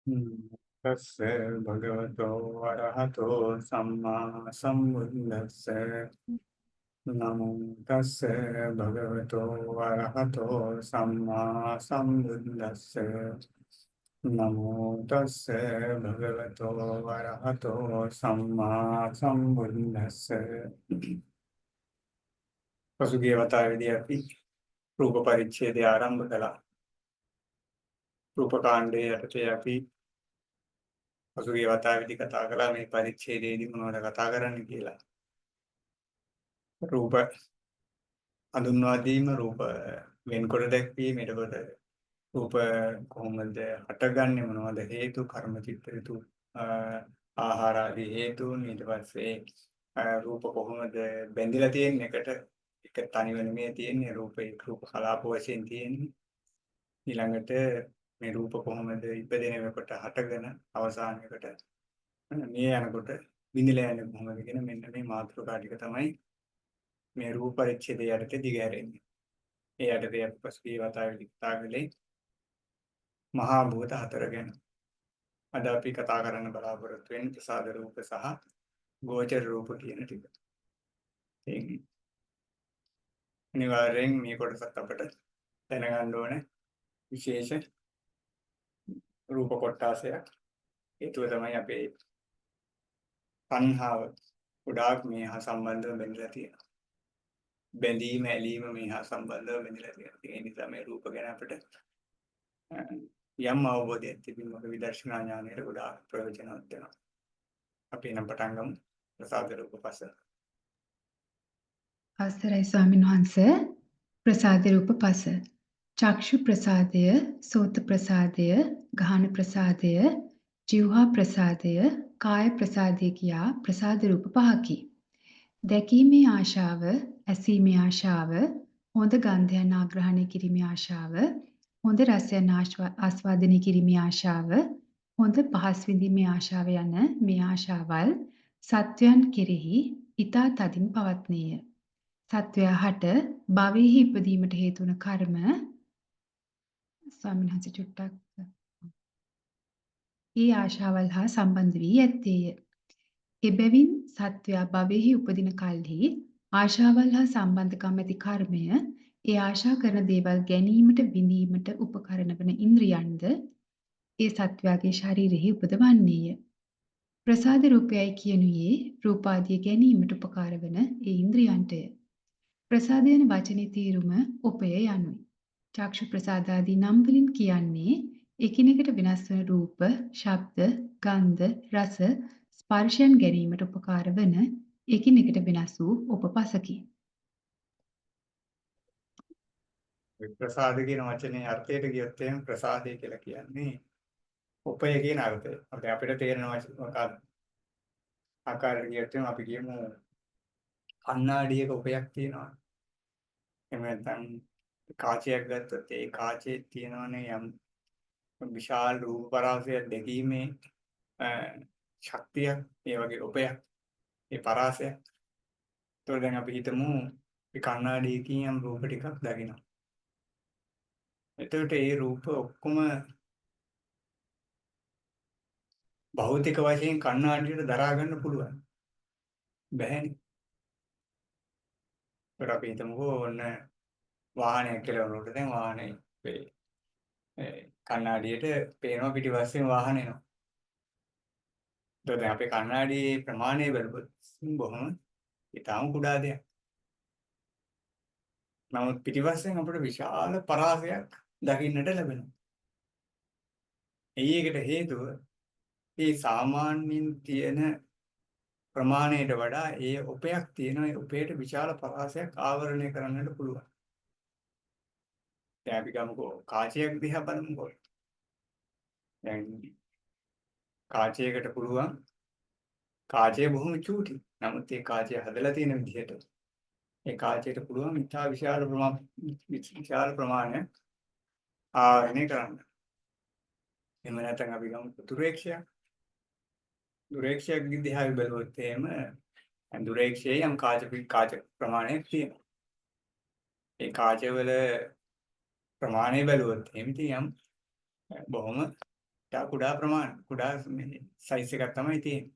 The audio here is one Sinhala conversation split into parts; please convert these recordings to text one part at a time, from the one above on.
තස්ස භගවතෝ වරහතෝ සම්මා සම්බුද්දස්ස. නමෝ තස්ස භගවතෝ වරහතෝ සම්මා සම්බුද්දස්ස. නමෝ තස්ස භගවතෝ වරහතෝ සම්මා සම්බුද්දස්ස. පසුගිය වතාවේදී අපි රූප පරිච්ඡේදය ආරම්භ කළා. රූප කාණ්ඩයේ යටතේ අපි පසුගිය වතාවේදී කතා කළා මේ පරිච්ඡේදයේදී මොනවද කතා කරන්න කියලා. රූප හඳුන්වා දීම, රූප වෙන්කොට දැක්වීම, එතකොට රූප කොහොමද හටගන්නේ, මොනවද හේතු, කර්ම, චිත්ත, ඍතු, ආහාර ආදී හේතුන්, ඊට පස්සේ රූප කොහොමද බැඳිලා තියෙන්නේ එකට, එක තනිව නෙමෙයි තියෙන්නේ, රූපේ රූප කලාප වශයෙන් තියෙන්නේ. ඊළඟට මේ රූප කොහොමද ඉපදෙන වෙනකොට හටගෙන අවසානයකට මේ යනකොට බිඳිලා යන්නේ කොහොමද කියන මෙන්න මේ මාතෘකා ටික තමයි මේ රූප පරිච්ඡේදය යටතේ දිගහැරෙන්නේ. ඒ යටතේ අපි පසුගිය වතාවේදී කතා කළේ මහා භූත හතර ගැන. අද අපි කතා කරන්න බලාපොරොත්තු වෙන්නේ ප්‍රසාද රූප සහ ගෝචර රූප කියන ටික. ඉතින් අනිවාර්යෙන් මේ කොටසත් අපිට දැනගන්න ඕනේ විශේෂ රූප කොටාසයක්. හේතුව තමයි අපේ තණ්හාව ගොඩාක් මේ හා සම්බන්ධව බැඳලා තියෙනවා. බැඳීම ඇලීම මේ හා සම්බන්ධව බැඳලා තියෙනවා. ඒ නිසා මේ රූප ගැන අපිට යම් අවබෝධයක් තිබීම විදර්ශනා ඥානයට ගොඩාක් ප්‍රයෝජනවත් වෙනවා. අපි එනම් පටන් ගමු ප්‍රසාද රූප පස. අවසරයි ස්වාමීන් වහන්ස. ප්‍රසාද රූප පස. චක්ෂු ප්‍රසාදය, සෝත ප්‍රසාදය, ගාහන ප්‍රසාදය, ජීවහා ප්‍රසාදය, කාය ප්‍රසාදය කියා ප්‍රසාද රූප පහකි. දැකීමේ ආශාව, ඇසීමේ ආශාව, හොඳ ගන්ධයන් ආග්‍රහණය කිරීමේ ආශාව, හොඳ රසයන් ආස්වාදනය කිරීමේ ආශාව, හොඳ පහස් විඳීමේ ආශාව යන මේ ආශාවල් සත්වයන් කෙරෙහි ඊතා තදින් පවත්නේය. සත්වයා හට භවයෙහි ඉපදීමට හේතු වන කර්ම ස්වාමීන් වහන්සේ චුට්ටක් ඒ ආශාවල් හා සම්බන්ධ වී ඇත්තේය. එබැවින් සත්වයා භවයෙහි උපදින කල්හි ආශාවල් හා සම්බන්ධකම් ඇති කර්මය ඒ ආශා කරන දේවල් ගැනීමට විඳීමට උපකරණ වන ඉන්ද්‍රියන්ද ඒ සත්වයාගේ ශරීරෙහි උපදවන්නේය. ප්‍රසාද රූපයයි කියනුයේ රූපාදිය ගැනීමට උපකාර වන ඒ ඉන්ද්‍රියන්ටය. ප්‍රසාද යන වචනේ තේරුම ඔපය යනුයි. චක්ෂු ප්‍රසාද ආදී නම් වලින් කියන්නේ එකිනෙකට වෙනස් වන රූප, ශබ්ද, ගන්ධ, රස, ස්පර්ශයන් ගැනීමට උපකාර වන එකිනෙකට වෙනස් වූ උපපසකි. ප්‍රසාද කියන වචනේ අර්ථයට ගියොත් එහෙම ප්‍රසාදය කියලා කියන්නේ උපය කියන අර්ථය. අපිට තේරෙන ආකාරයට ගියොත් එහෙම අපි කියමු කණ්ණාඩියක උපයක් තියෙනවා. එහෙම නැත්නම් කාචයක් ගත්තොත් ඒ කාචයේ තියෙනවනේ යම් විශාල රූප පරාසයක් දැකීමේ ශක්තියක්, ඒ වගේ උපයක්, ඒ පරාසයක්. ඒතකොට දැන් අපි හිතමු අපි කණ්ණාඩියකින් යම් රූප ටිකක් දකිනවා. එතකොට ඒ රූප ඔක්කොම භෞතික වශයෙන් කණ්ණාඩියට දරා ගන්න පුළුවන්. බැහැනේ. ඒතකොට අපි හිතමුකෝ ඔන්න වාහනයක් කියලා වුණොත් දැන් වාහනේ කණ්ණාඩියට පේනවා පිටිපස්සෙන් වාහන එනවා. ඒතකොට දැන් අපේ කණ්ණාඩියේ ප්‍රමාණය බලුවොත් බොහොම ඉතාම කුඩා දෙයක්. නමුත් පිටිපස්සෙන් අපිට විශාල පරාසයක් දකින්නට ලැබෙනවා. එයි ඒකට හේතුව මේ සාමාන්‍යයෙන් තියෙන ප්‍රමාණයට වඩා ඒ උපයක් තියෙන ඒ උපයට විශාල පරාසයක් ආවරණය කරන්නට පුළුවන්. දැන් අපි ගමුකෝ කාචයක් දිහා බලමුකෝ. දැන් කාචයකට පුළුවන් කාචය බොහොම චූටි. නමුත් ඒ කාචය හදලා තියෙන විදිහට ඒ කාචයට පුළුවන් ඉතා විශාල ප්‍රමාණයක් ආවරණය කරන්න. එහෙම නැත්නම් අපි ගමු දුරේක්ෂයක්. දුරේක්ෂයක් දිහා බැලුවොත් එහෙම දුරේක්ෂයේ යම් කාච ප්‍රමාණයක් තියෙනවා. ඒ කාචවල ප්‍රමාණය බැලුවොත් එහෙම ඉතින් යම් බොහොම ඉතා කුඩා ප්‍රමාණ කුඩා මේ සයිස් එකක් තමයි තියෙන්නේ.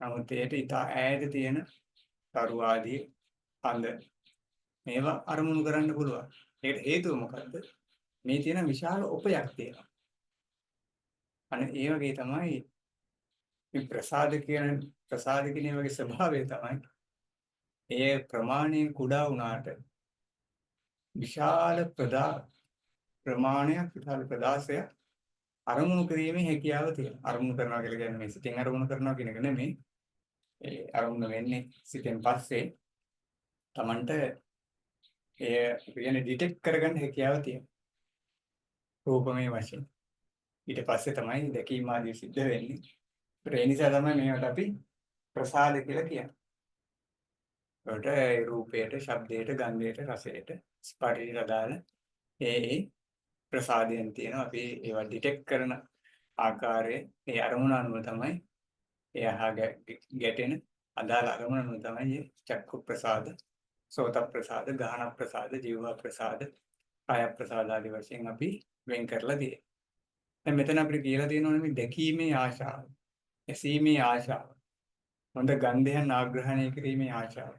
නමුත් ඒට ඉතා ඈත තියෙන තරු ආදී හඳ මේවා අරමුණු කරන්න පුළුවන්. ඒකට හේතුව මොකද්ද? මේ තියෙන විශාල ඔපයක් තියෙනවා. අනේ ඒ වගේ තමයි මේ ප්‍රසාද කියන ප්‍රසාද කියන වගේ ස්වභාවය තමයි ඒ ප්‍රමාණයෙන් කුඩා වුණාට විශාල ප්‍රමාණයක් විශාල ප්‍රදාසයක් අරමුණු කිරීමේ හැකියාව තියෙනවා. අරමුණු කරනවා කියලා කියන්නේ මේ සිතෙන් අරමුණු කරනවා කියන එක නෙමෙයි. ඒ අරමුණ වෙන්නේ සිතෙන් පස්සේ Tamanට එය කියන්නේ ඩිටෙක්ට් කරගන්න හැකියාව තියෙනවා. රූපමය වශයෙන්. ඊට පස්සේ තමයි දැකීම ආදී සිද්ධ වෙන්නේ. ඒ නිසා තමයි මේවට අපි ප්‍රසාද කියලා කියන්නේ. ඒකට ඒ රූපයට, ශබ්දයට, ගන්ධයට, රසයට, ස්පර්ශයට අදාළ ඒ ඒ ප්‍රසාදයන් තියෙනවා. අපි ඒවා ඩිටෙක්ට් කරන ආකාරය ඒ අරමුණ අනුව තමයි ඒ අහා ගැටෙන අදාළ අරමුණ අනුව තමයි මේ චක්කු ප්‍රසාද, සෝත ප්‍රසාද, ගාහන ප්‍රසාද, ජීව ප්‍රසාද, කාය ප්‍රසාද ආදී වශයෙන් අපි වෙන් කරලා තියෙන්නේ. දැන් මෙතන අපිට කියලා තියෙනවනේ මේ දැකීමේ ආශාව, ඇසීමේ ආශාව, හොඳ ගන්ධයන් ආග්‍රහණය කිරීමේ ආශාව,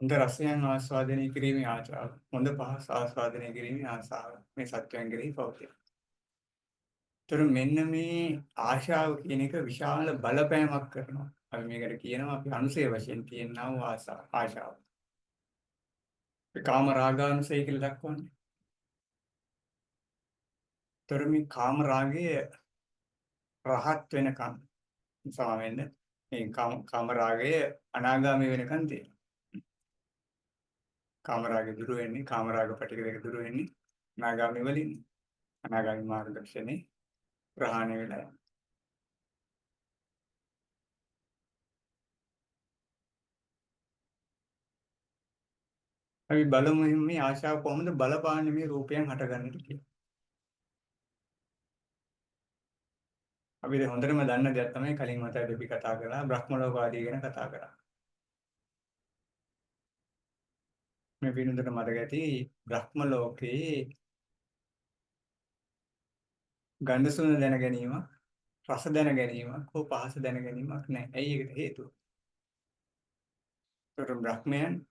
හොඳ රසයන් ආස්වාදනය කිරීමේ ආශාව, හොඳ පහස ආස්වාදනය කිරීමේ ආශාව මේ සත්වයන් කෙරෙහි පවතී. ඒතර මෙන්න මේ ආශාව කියන එක විශාල බලපෑමක් කරනවා. අපි මේකට කියනවා අපි අනුසය වශයෙන් තියෙනා වූ ආශාව. අපි කාම රාගානුසය කියලා දක්වන්නේ. ඒතර මේ කාම රාගය රහත් වෙනකන් සම වෙන්න මේ කාම රාගය අනාගාමී වෙනකන් තියෙනවා. කාම රාගය දුරු වෙන්නේ කාම රාග පටික දෙක දුරු වෙන්නේ අනාගාමී වලින්. අනාගාමී මාර්ග ක්ෂණේ ප්‍රහාණය වෙලා යනවා. අපි බලමු එහෙනම් මේ ආශාව කොහොමද බලපාන්නේ මේ රූපයන් හටගන්නට කියලා. අපි දැන් හොඳටම දන්න දෙයක් තමයි කලින් වතාවේ අපි කතා කරා බ්‍රහ්ම ලෝක ආදී ගැන කතා කරා. මේ පිළිබඳව මතක ඇති බ්‍රහ්ම ලෝකයේ ගන්ධ සුවඳ දැන ගැනීමක්, රස දැන ගැනීමක්, හෝ පහස දැන ගැනීමක් නැහැ. ඇයි ඒකට හේතුව? ඒතර බ්‍රහ්මයන්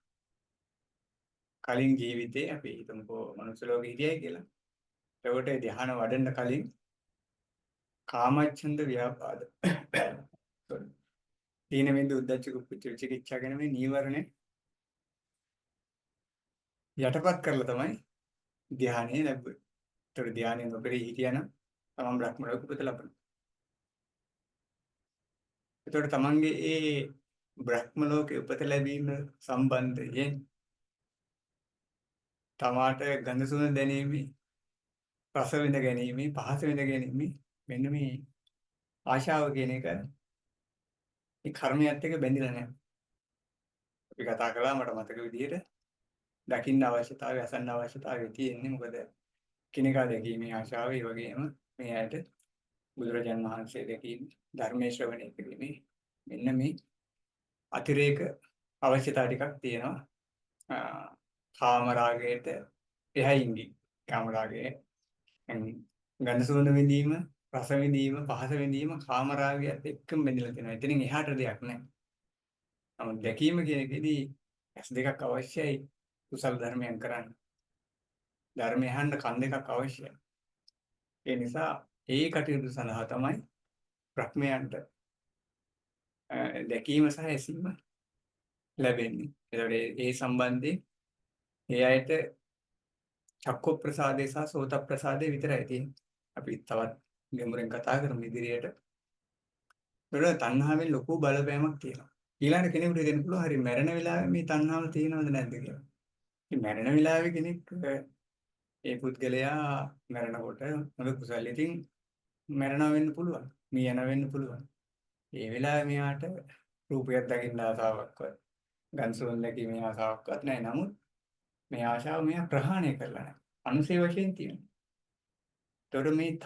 කලින් ජීවිතේ අපි හිතමුකෝ මනුස්ස ලෝකෙ හිටියයි කියලා. එතකොට ධ්‍යාන වඩන්න කලින් කාමච්ඡන්ද ව්‍යාපාද තීන මිද්ද උද්ධච්ච කුක්කුච්ච විචිකිච්ඡා කියන මේ නීවරණ යටපත් කරලා තමයි ධ්‍යානය ලැබුවේ. ඒතකොට ධ්‍යානය නොපෙරී හිටියානම් තමන් බ්‍රහ්ම ලෝක උපත ලබනවා. ඒතකොට තමන්ගේ ඒ බ්‍රහ්ම ලෝකේ උපත ලැබීම සම්බන්ධයෙන් තමාට ගඳ සුවඳ දැනීමේ, රස විඳ ගැනීමේ, පහස විඳ ගැනීමේ මෙන්න මේ ආශාව කියන එක මේ කර්මයත් එක්ක බැඳිලා නැහැ. අපි කතා කළා මට මතක විදිහට දකින්න අවශ්‍යතාවය, අසන්න අවශ්‍යතාවය තියෙන්නේ මොකද කිනකා දැකීමේ ආශාව, ඒ වගේම මේ ඇයට බුදුරජාන් වහන්සේ දැකීම, ධර්මයේ ශ්‍රවණය කිරීමේ මෙන්න මේ අතිරේක අවශ්‍යතා ටිකක් තියෙනවා. කාම රාගයට එහයින් ගිහින් කාම රාගය ගන්ධ සුවඳ විඳීම, රස විඳීම, පහස විඳීම කාම රාගයත් එක්කම බැඳිලා තියෙනවා. එතනින් එහාට දෙයක් නැහැ. නමුත් දැකීම කියන එකේදී ඇස් දෙකක් අවශ්‍යයි කුසල ධර්මයන් කරන්න. ධර්මය අහන්න කන් දෙකක් අවශ්‍යයි. ඒ නිසා ඒ කටයුතු සඳහා තමයි බ්‍රහ්මයන්ට දැකීම සහ ඇසීම ලැබෙන්නේ. ඒතකොට ඒ සම්බන්ධයෙන් ඒ අයට චක්කු ප්‍රසාදේ සහ සෝත ප්‍රසාදේ විතරයි තියෙන්නේ. අපි තවත් ගැඹුරින් කතා කරමු ඉදිරියට. ඒතකොට තණ්හාවෙන් ලොකු බලපෑමක් තියෙනවා. ඊළඟ කෙනෙකුට හිතෙන්න පුළුවන් හරි මැරෙන වෙලාවේ මේ තණ්හාව තියෙනවද නැද්ද කියලා. ඉතින් මැරෙන වෙලාවේ කෙනෙක් ඒ පුද්ගලයා මැරෙනකොට හොඳ කුසල ඉතින් මැරෙනවා වෙන්න පුළුවන්. මිය යන වෙන්න පුළුවන්. ඒ වෙලාවේ මෙයාට රූපයක් දකින්න ආසාවක්වත්, ගන්ධ සුවඳ දැකීමේ ආසාවක්වත් නැහැ. නමුත් මේ ආශාව මෙයා ප්‍රහාණය කරලා නැහැ. අනුසය වශයෙන් තියෙනවා. ඒතකොට මේ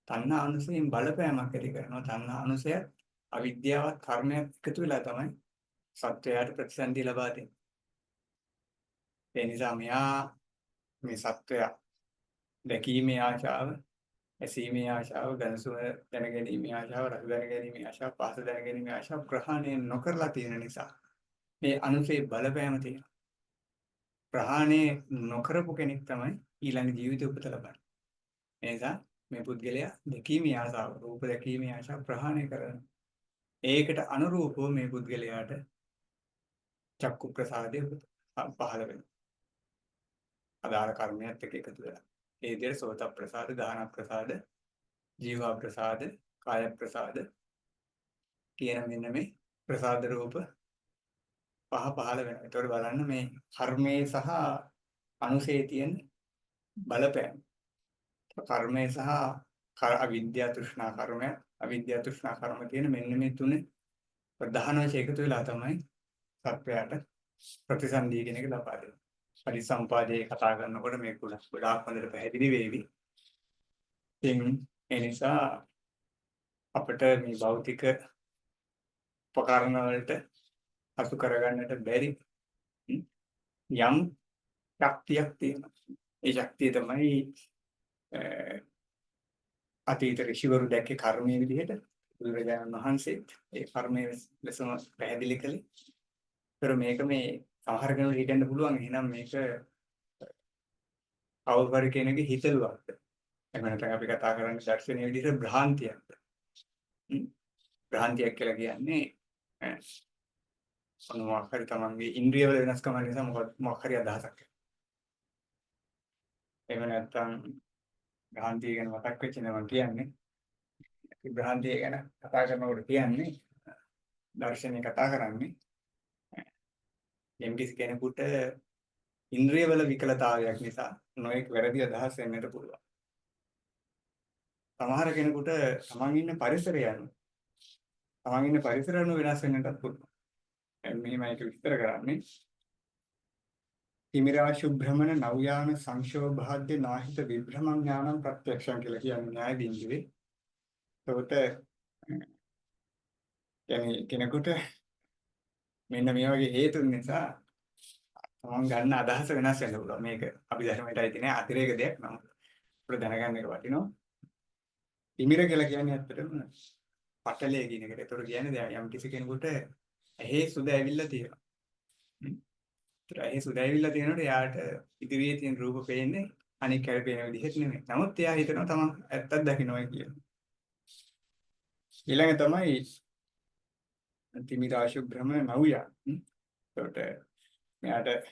තණ්හා අනුසයෙන් බලපෑමක් ඇති කරනවා. තණ්හා අනුසයත් අවිද්‍යාවත් කර්මයක් එකතු වෙලා තමයි සත්වයාට ප්‍රතිසන්දි ලබා දෙන්නේ. ඒ නිසා මෙයා මේ සත්වයා දැකීමේ ආශාව, ඇසීමේ ආශාව, ගඳ සුවඳ දැනගැනීමේ ආශාව, රස දැනගැනීමේ ආශාව, පහස දැනගැනීමේ ආශාව ප්‍රහාණය නොකරලා තියෙන නිසා මේ අනුසේ බලපෑම තියෙනවා. ප්‍රහාණය නොකරපු කෙනෙක් තමයි ඊළඟ ජීවිත උපත ලබන්නේ. ඒ නිසා මේ පුද්ගලයා දැකීමේ ආශාව, රූප දැකීමේ ආශාව ප්‍රහාණය කරනවා. ඒකට අනුරූපව මේ පුද්ගලයාට චක්කු ප්‍රසාදය පහළ වෙනවා. අදාළ කර්මයක් එක්ක එකතු වෙලා. ඒ විදිහට සෝත ප්‍රසාද, ගාහන ප්‍රසාද, ජීවා ප්‍රසාද, කාය ප්‍රසාද කියන මෙන්න මේ ප්‍රසාද රූප පහ පහළ වෙනවා. ඒතකොට බලන්න මේ කර්මයේ සහ අනුසයේ තියෙන බලපෑම. කර්මය සහ අවිද්‍යා තෘෂ්ණා කර්මය, අවිද්‍යා තෘෂ්ණා කර්ම කියන මෙන්න මේ තුන ප්‍රධාන වශයෙන් එකතු වෙලා තමයි සත්වයාට ප්‍රතිසන්දිය කියන එක ලබා දෙන්නේ. පරිසම්පාදයේ කතා කරනකොට මේක ගොඩාක් හොඳට පැහැදිලි වේවි. ඉතින් ඒ නිසා අපිට මේ භෞතික උපකරණ වලට හසු කරගන්නට බැරි යම් ශක්තියක් තියෙනවා. ඒ ශක්තිය තමයි අතීත ඍෂිවරු දැක්කේ කර්මයේ විදිහට බුදුරජාණන් වහන්සේත් ඒ කර්මයේ ලෙසම පැහැදිලි කළේ. ඒතර මේක මේ සමහර කෙනෙකුට හිතන්න පුළුවන් එහෙනම් මේක කවුරු කෙනෙකුගේ හිතලුවක්ද? එහෙම නැත්නම් අපි කතා කරන්නේ දර්ශනීය විදිහට භ්‍රාන්තියක්ද? භ්‍රාන්තියක් කියලා කියන්නේ මොනවා හරි තමන්ගේ ඉන්ද්‍රියවල වෙනස්කම නිසා මොකක් හරි අදහසක්. එහෙම නැත්නම් භ්‍රාන්තිය ගැන මතක් වෙච්ච නේ මම කියන්නේ. අපි භ්‍රාන්තිය ගැන කතා කරනකොට කියන්නේ දර්ශනය කතා කරන්නේ යම්කිසි කෙනෙකුට ඉන්ද්‍රියවල විකලතාවයක් නිසා නොයෙක් වැරදි අදහස් එන්නට පුළුවන්. සමහර කෙනෙකුට තමන් ඉන්න පරිසරය අනුව තමන් ඉන්න පරිසරය අනුව වෙනස් වෙන්නටත් පුළුවන්. දැන් මෙහෙමයි ඒක විස්තර කරන්නේ. තිමිරා ශුභ්‍රමණ නව්‍යාන සංශෝභාද්‍ය නාහිත විභ්‍රමං ඥානං ප්‍රත්‍යක්ෂං කියලා කියන්නේ න්‍යාය බිඳුවේ. එතකොට කියන්නේ කෙනෙකුට මෙන්න මේ වගේ හේතුන් නිසා තමන් ගන්න අදහස වෙනස් වෙන්න පුළුවන්. මේක අපි ධර්මයට අයිති නෑ අතිරේක දෙයක්. නමුත් අපිට දැනගන්න එක වටිනවා. තිමිර කියලා කියන්නේ ඇත්තටම පටලය කියන එකට. ඒතකොට කියන්නේ දැන් යම් කිසි කෙනෙකුට ඇහි සුද ඇවිල්ලා තියෙනවා. ඒතර ඇහි සුද ඇවිල්ලා තියෙනකොට එයාට ඉදිරියේ තියෙන රූප පේන්නේ අනික් අය පේන විදිහට නෙමෙයි. නමුත් එයා හිතනවා තමන් ඇත්තක් දකින්නයි කියලා. ඊළඟ තමයි තිමිරාශුභ්‍රම නව්‍යා. ඒතකොට මෙයාට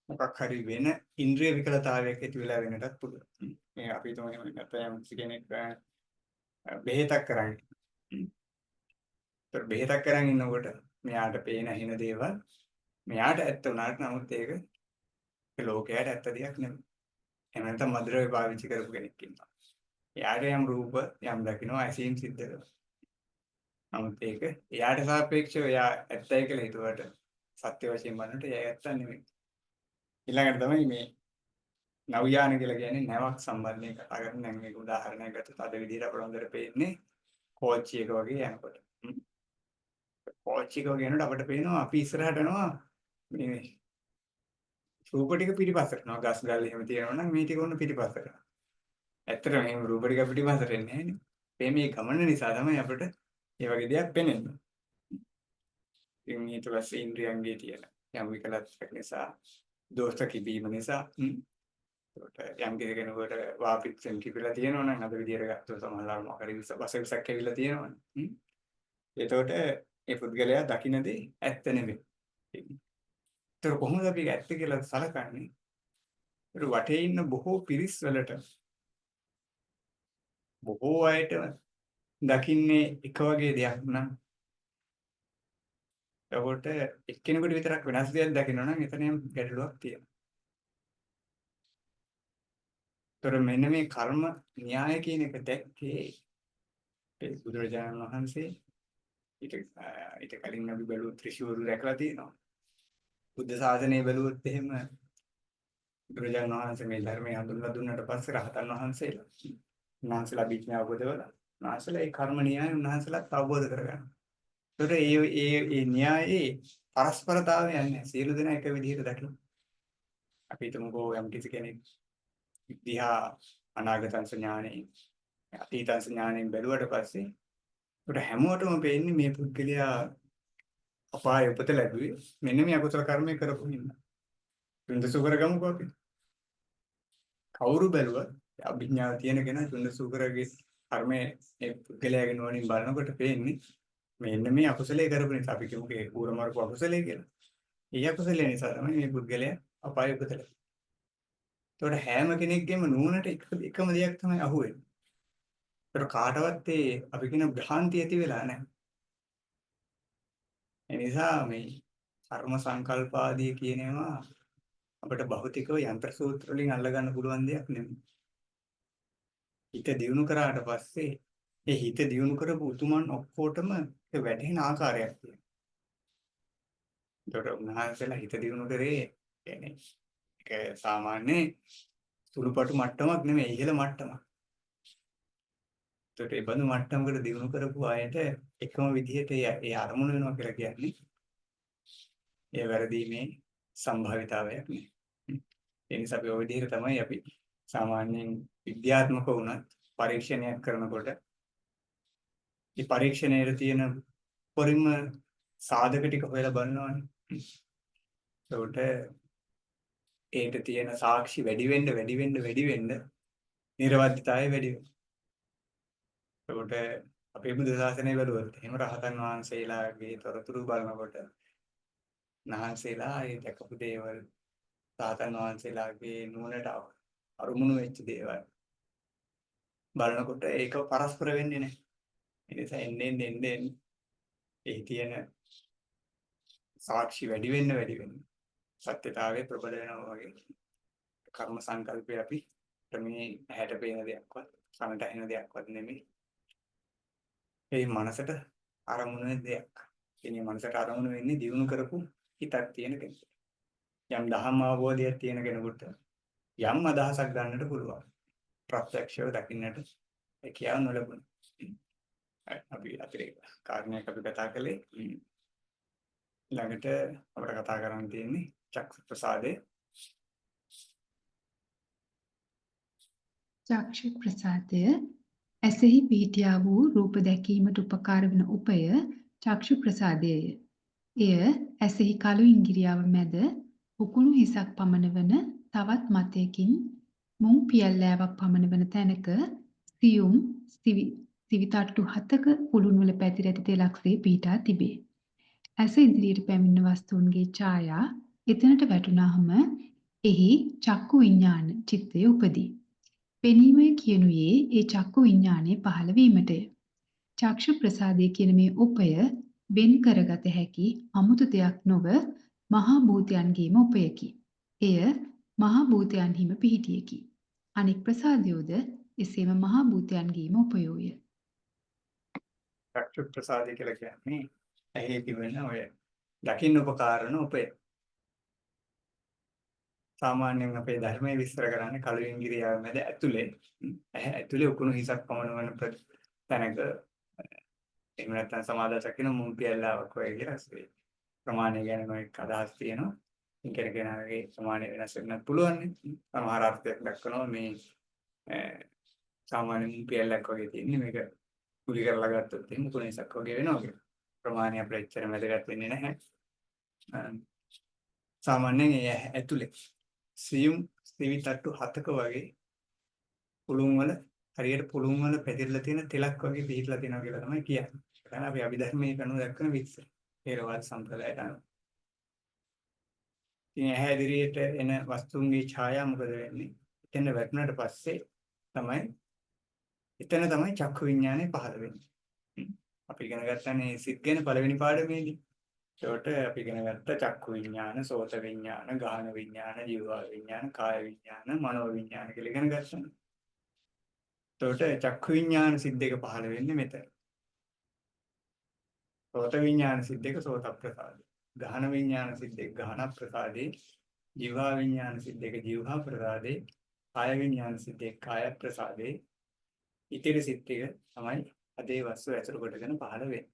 මොකක් හරි වෙන ඉන්ද්‍රිය විකලතාවයක් ඇති වෙලා වෙනටත් පුළුවන්. මේ අපි හිතමු එහෙම නැත්නම් යම් කිසි කෙනෙක් බෙහෙතක් කරන්. ඒතර බෙහෙතක් කරන් ඉන්නකොට මෙයාට පේන හින දේවල් මෙයාට ඇත්ත වුණාට නමුත් ඒක ලෝකයට ඇත්ත දෙයක් නෙමෙයි. එහෙම නැත්නම් මధుරවේ පාවිච්චි කරපු කෙනෙක් ඉන්නවා. එයාට යම් රූප යම් දකින්නවා ඇසීම් සිද්ධ වෙනවා. නමුත් ඒක එයාට සාපේක්ෂව එයා ඇත්තයි කියලා හිතුවට සත්‍ය වශයෙන් බලනකොට එයා ඇත්ත නෙමෙයි. ඊළඟට තමයි මේ නව්‍යාන කියලා කියන්නේ නැවක් සම්බන්ධයෙන් කතා කරන දැන් මේක උදාහරණයක් ගත්තොත් අද විදිහට අපට හොඳට පේන්නේ කෝච්චි එක වගේ යනකොට. කෝච්චි එක වගේ යනකොට අපට පේනවා අපි ඉස්සරහට යනවා මේ රූප ටික පිටිපස්සට යනවා. ගස් ගල් එහෙම තියෙනවා නම් මේ ටික ඔන්න පිටිපස්සට යනවා. ඇත්තටම එහෙම රූප ටික පිටිපස්සට එන්නේ නැහැ නේ. මේ ගමන නිසා තමයි අපිට ඒ වගේ දෙයක් පෙනෙන්නේ. ඉතින් ඊට පස්සේ ඉන්ද්‍රියන්ගේ තියෙන යම් විකලත්වයක් නිසා දෝෂ කිපීම නිසා ඒකට යම් කෙනෙකුට වාපිච්චෙන් කිපිලා තියෙනවා නම් අද විදියට ගත්තොත් සමහරවල් මොකක් හරි වස විසක් ඇවිල්ලා තියෙනවනේ. එතකොට ඒ පුද්ගලයා දකින්න දේ ඇත්ත නෙමෙයි. ඒතර කොහොමද අපි ඒක ඇත්ත කියලා සලකන්නේ? ඒතර වටේ ඉන්න බොහෝ පිරිස් වලට බොහෝ අයට දකින්නේ එක වගේ දෙයක් නම් එතකොට එක්කෙනෙකුට විතරක් වෙනස් දෙයක් දකිනවා නම් එතන යම් ගැටලුවක් තියෙනවා. ඒතර මෙන්න මේ කර්ම න්‍යාය කියන එක දැක්කේ ඒ බුදුරජාණන් වහන්සේ ඊට ඊට කලින් අපි බැලුවොත් ඍෂිවරු දැකලා තියෙනවා. බුද්ධ ශාසනය බැලුවොත් එහෙම බුදුරජාණන් වහන්සේ මේ ධර්මය හඳුන්වලා දුන්නාට පස්සේ රහතන් වහන්සේලා උන්වහන්සේලා අභිඥා උපදවලා උන්වහන්සේලා ඒ කර්ම න්‍යාය උන්වහන්සේලාත් අවබෝධ කරගන්නවා. ඒතකොට ඒ ඒ ඒ න්‍යායයේ පරස්පරතාවය යන්නේ සියලු දෙනා එක විදිහට දකිනවා. අපි හිතමුකෝ යම් කිසි කෙනෙක් දිහා අනාගතංශ ඥානෙ අතීතංශ ඥානෙන් බැලුවට පස්සේ ඒකට හැමෝටම පේන්නේ මේ පුද්ගලයා අපාය උපත ලැබුවේ මෙන්න මේ අකුසල කර්මය කරපු හින්දා. චුන්දසුකර ගමුකෝ අපි. කවුරු බැලුවත් අභිඥාව තියෙන කෙනා චුන්දසුකරගේ කර්මය මේ පුද්ගලයාගේ නුවණින් බලනකොට පේන්නේ මෙන්න මේ අකුසලයේ කරපු නිසා. අපි කියමු ඒ ඌර මරපු අකුසලයේ කියලා. ඒ අකුසලයේ නිසා තමයි මේ පුද්ගලයා අපාය උපත ලැබුවේ. ඒතකොට හැම කෙනෙක්ගේම නුවණට එකම දෙයක් තමයි අහුවෙන්නේ. ඒතකොට කාටවත් ඒ අපි කියන භ්‍රාන්තිය ඇති වෙලා නැහැ. ඒ නිසා මේ කර්ම සංකල්ප ආදී කියන ඒවා අපිට භෞතිකව යන්ත්‍ර සූත්‍ර වලින් අල්ලගන්න පුළුවන් දෙයක් නෙමෙයි. හිත දියුණු කරාට පස්සේ ඒ හිත දියුණු කරපු උතුමන් ඔක්කොටම ඒක වැටහෙන ආකාරයක් තියෙනවා. ඒතකොට උන්වහන්සේලා හිත දියුණු කරේ කියන්නේ ඒක සාමාන්‍ය සුළුපටු මට්ටමක් නෙමෙයි, ඉහළ මට්ටමක්. ඒතකොට ඒ බඳු මට්ටමකට දියුණු කරපු අයට එකම විදිහට ඒ අරමුණ වෙනවා කියලා කියන්නේ ඒ වැරදීමේ සම්භාවිතාවයක් නෙමෙයි. ඒ නිසා අපි ඔය විදිහට තමයි අපි සාමාන්‍යයෙන් විද්‍යාත්මක වුණත් පරීක්ෂණයක් කරනකොට මේ පරීක්ෂණයේ තියෙන පරිම සාධක ටික හොයලා බලනවානේ. ඒකට ඒට තියෙන සාක්ෂි වැඩි වෙන්න වැඩි වෙන්න වැඩි වෙන්න නිර්වද්‍යතාවය වැඩි වෙනවා. ඒකට අපේ බුදු සාසනය බැලුවොත් එහෙම රහතන් වහන්සේලාගේ තොරතුරු බලනකොට වහන්සේලා ඒ දැකපු දේවල්, රහතන් වහන්සේලාගේ නුවණට අරුමුණු වෙච්ච දේවල් බලනකොට ඒක පරස්පර වෙන්නේ නැහැ. ඒ නිසා එන්නේ එන්නේ එන්නේ එහි තියෙන සාක්ෂි වැඩි වෙන්න වැඩි වෙන්න සත්‍යතාවය ප්‍රබල වෙනවා වගේ කර්ම සංකල්පය අපි මේ ඇහැට පේන දෙයක්වත් කනට ඇහෙන දෙයක්වත් නෙමෙයි. ඒ මනසට අරමුණු වෙන දෙයක්. ඉතින් මනසට අරමුණු වෙන්නේ දියුණු කරපු හිතක් තියෙන කෙනෙකුට. යම් දහම් අවබෝධයක් තියෙන කෙනෙකුට යම් අදහසක් ගන්නට පුළුවන්. ප්‍රත්‍යක්ෂව දකින්නට හැකියාව නොලැබුණා. අපි අතිරේක කාරණයක් අපි කතා කළේ. ළඟට අපිට කතා කරන්න තියෙන්නේ චක්ෂු ප්‍රසාදය. චක්ෂු ප්‍රසාදය ඇසෙහි පිහිටියා වූ රූප දැකීමට උපකාර වන උපය චක්ෂු ප්‍රසාදයය. එය ඇසෙහි කළු ඉංගිරියාව මැද උකුණු හිසක් පමණ වන තවත් මතයකින් මුං පියල්ලෑවක් පමණ වන තැනක සියුම් සිවිතට්ටු 7ක පුළුන් වල පැතිර ඇති තෙලක්සේ පිහිටා තිබේ. ඇස ඉදිරියට පැමිණෙන වස්තුන්ගේ ඡායා එතනට වැටුණාම එහි චක්කු විඥාන චිත්තය උපදී. පෙනීමය කියනුයේ ඒ චක්කු විඥානයේ පහළ වීමටය. චක්ෂු ප්‍රසාදය කියන මේ උපය වෙන් කරගත හැකි අමුතු දෙයක් නොව මහා භූතයන්ගේම උපයකි. එය මහා භූතයන්හිම පිහිටියකි. අනෙක් ප්‍රසාදයෝද එසේම මහා භූතයන්ගේම උපයෝය. චක්ෂු ප්‍රසාදය කියලා කියන්නේ ඇහි තිබෙන ඔය දකින්න උපකාරන උපය. සාමාන්‍යයෙන් අපේ ධර්මයේ විස්තර කරන්නේ කළු ඉංගිරියාව මැද ඇතුලේ ඇහැ ඇතුලේ උකුණු හිසක් පමණ වන තැනක, එහෙම නැත්නම් සමාදසක් කියන මුම් පියල්ලාවක් වගේ කියලා ඒ ප්‍රමාණය ගැන නොඑක් අදහස් තියෙනවා. ඉතින් කෙනාගේ ප්‍රමාණය වෙනස් වෙන්නත් පුළුවන් නේ. සමහර අර්ථයක් දක්වනවා මේ සාමාන්‍ය මුම් පියල්ලක් වගේ තියෙන්නේ මේක ගුලි කරලා ගත්තොත් එහෙම උකුණු හිසක් වගේ වෙනවා කියලා. ප්‍රමාණය අපිට එච්චර වැදගත් වෙන්නේ නැහැ. සාමාන්‍යයෙන් ඒ ඇතුලේ සියුම් සිවි තට්ටු 7ක වගේ පුළුන් වල හරියට පුළුන් වල පැතිරලා තියෙන තෙලක් වගේ පිහිටලා තියෙනවා කියලා තමයි කියන්නේ. ඒ තමයි අපි අභිධර්මයේ කනුව දක්වන විස්තර. ථේරවාද සම්ප්‍රදායට අනුව. ඉතින් ඇහැ ඉදිරියට එන වස්තුන්ගේ ඡායා මොකද වෙන්නේ? එතන වැටුණාට පස්සේ තමයි එතන තමයි චක්ඛු විඥානය පහළ වෙන්නේ. අපි ඉගෙන ගත්තනේ සිත් ගැන පළවෙනි පාඩමේදී. ඒකට අපි ඉගෙන ගත්ත චක්ඛු විඥාන, සෝත විඥාන, ගාහන විඥාන, ජීවා විඥාන, කාය විඥාන, මනෝ විඥාන කියලා ඉගෙන ගත්තා. ඒකට චක්ඛු විඥාන සිත් දෙක පහළ වෙන්නේ මෙතන. සෝත විඥාන සිත් දෙක සෝත ප්‍රසාදේ. ගාහන විඥාන සිත් දෙක ගාහන ප්‍රසාදේ. ජීවා විඥාන සිත් දෙක ජීවා ප්‍රසාදේ. කාය විඥාන සිත් දෙක කාය ප්‍රසාදේ. ඉතිරි සිත් ටික තමයි අදේ වස්තු ඇසුරු කොටගෙන පහළ වෙන්නේ.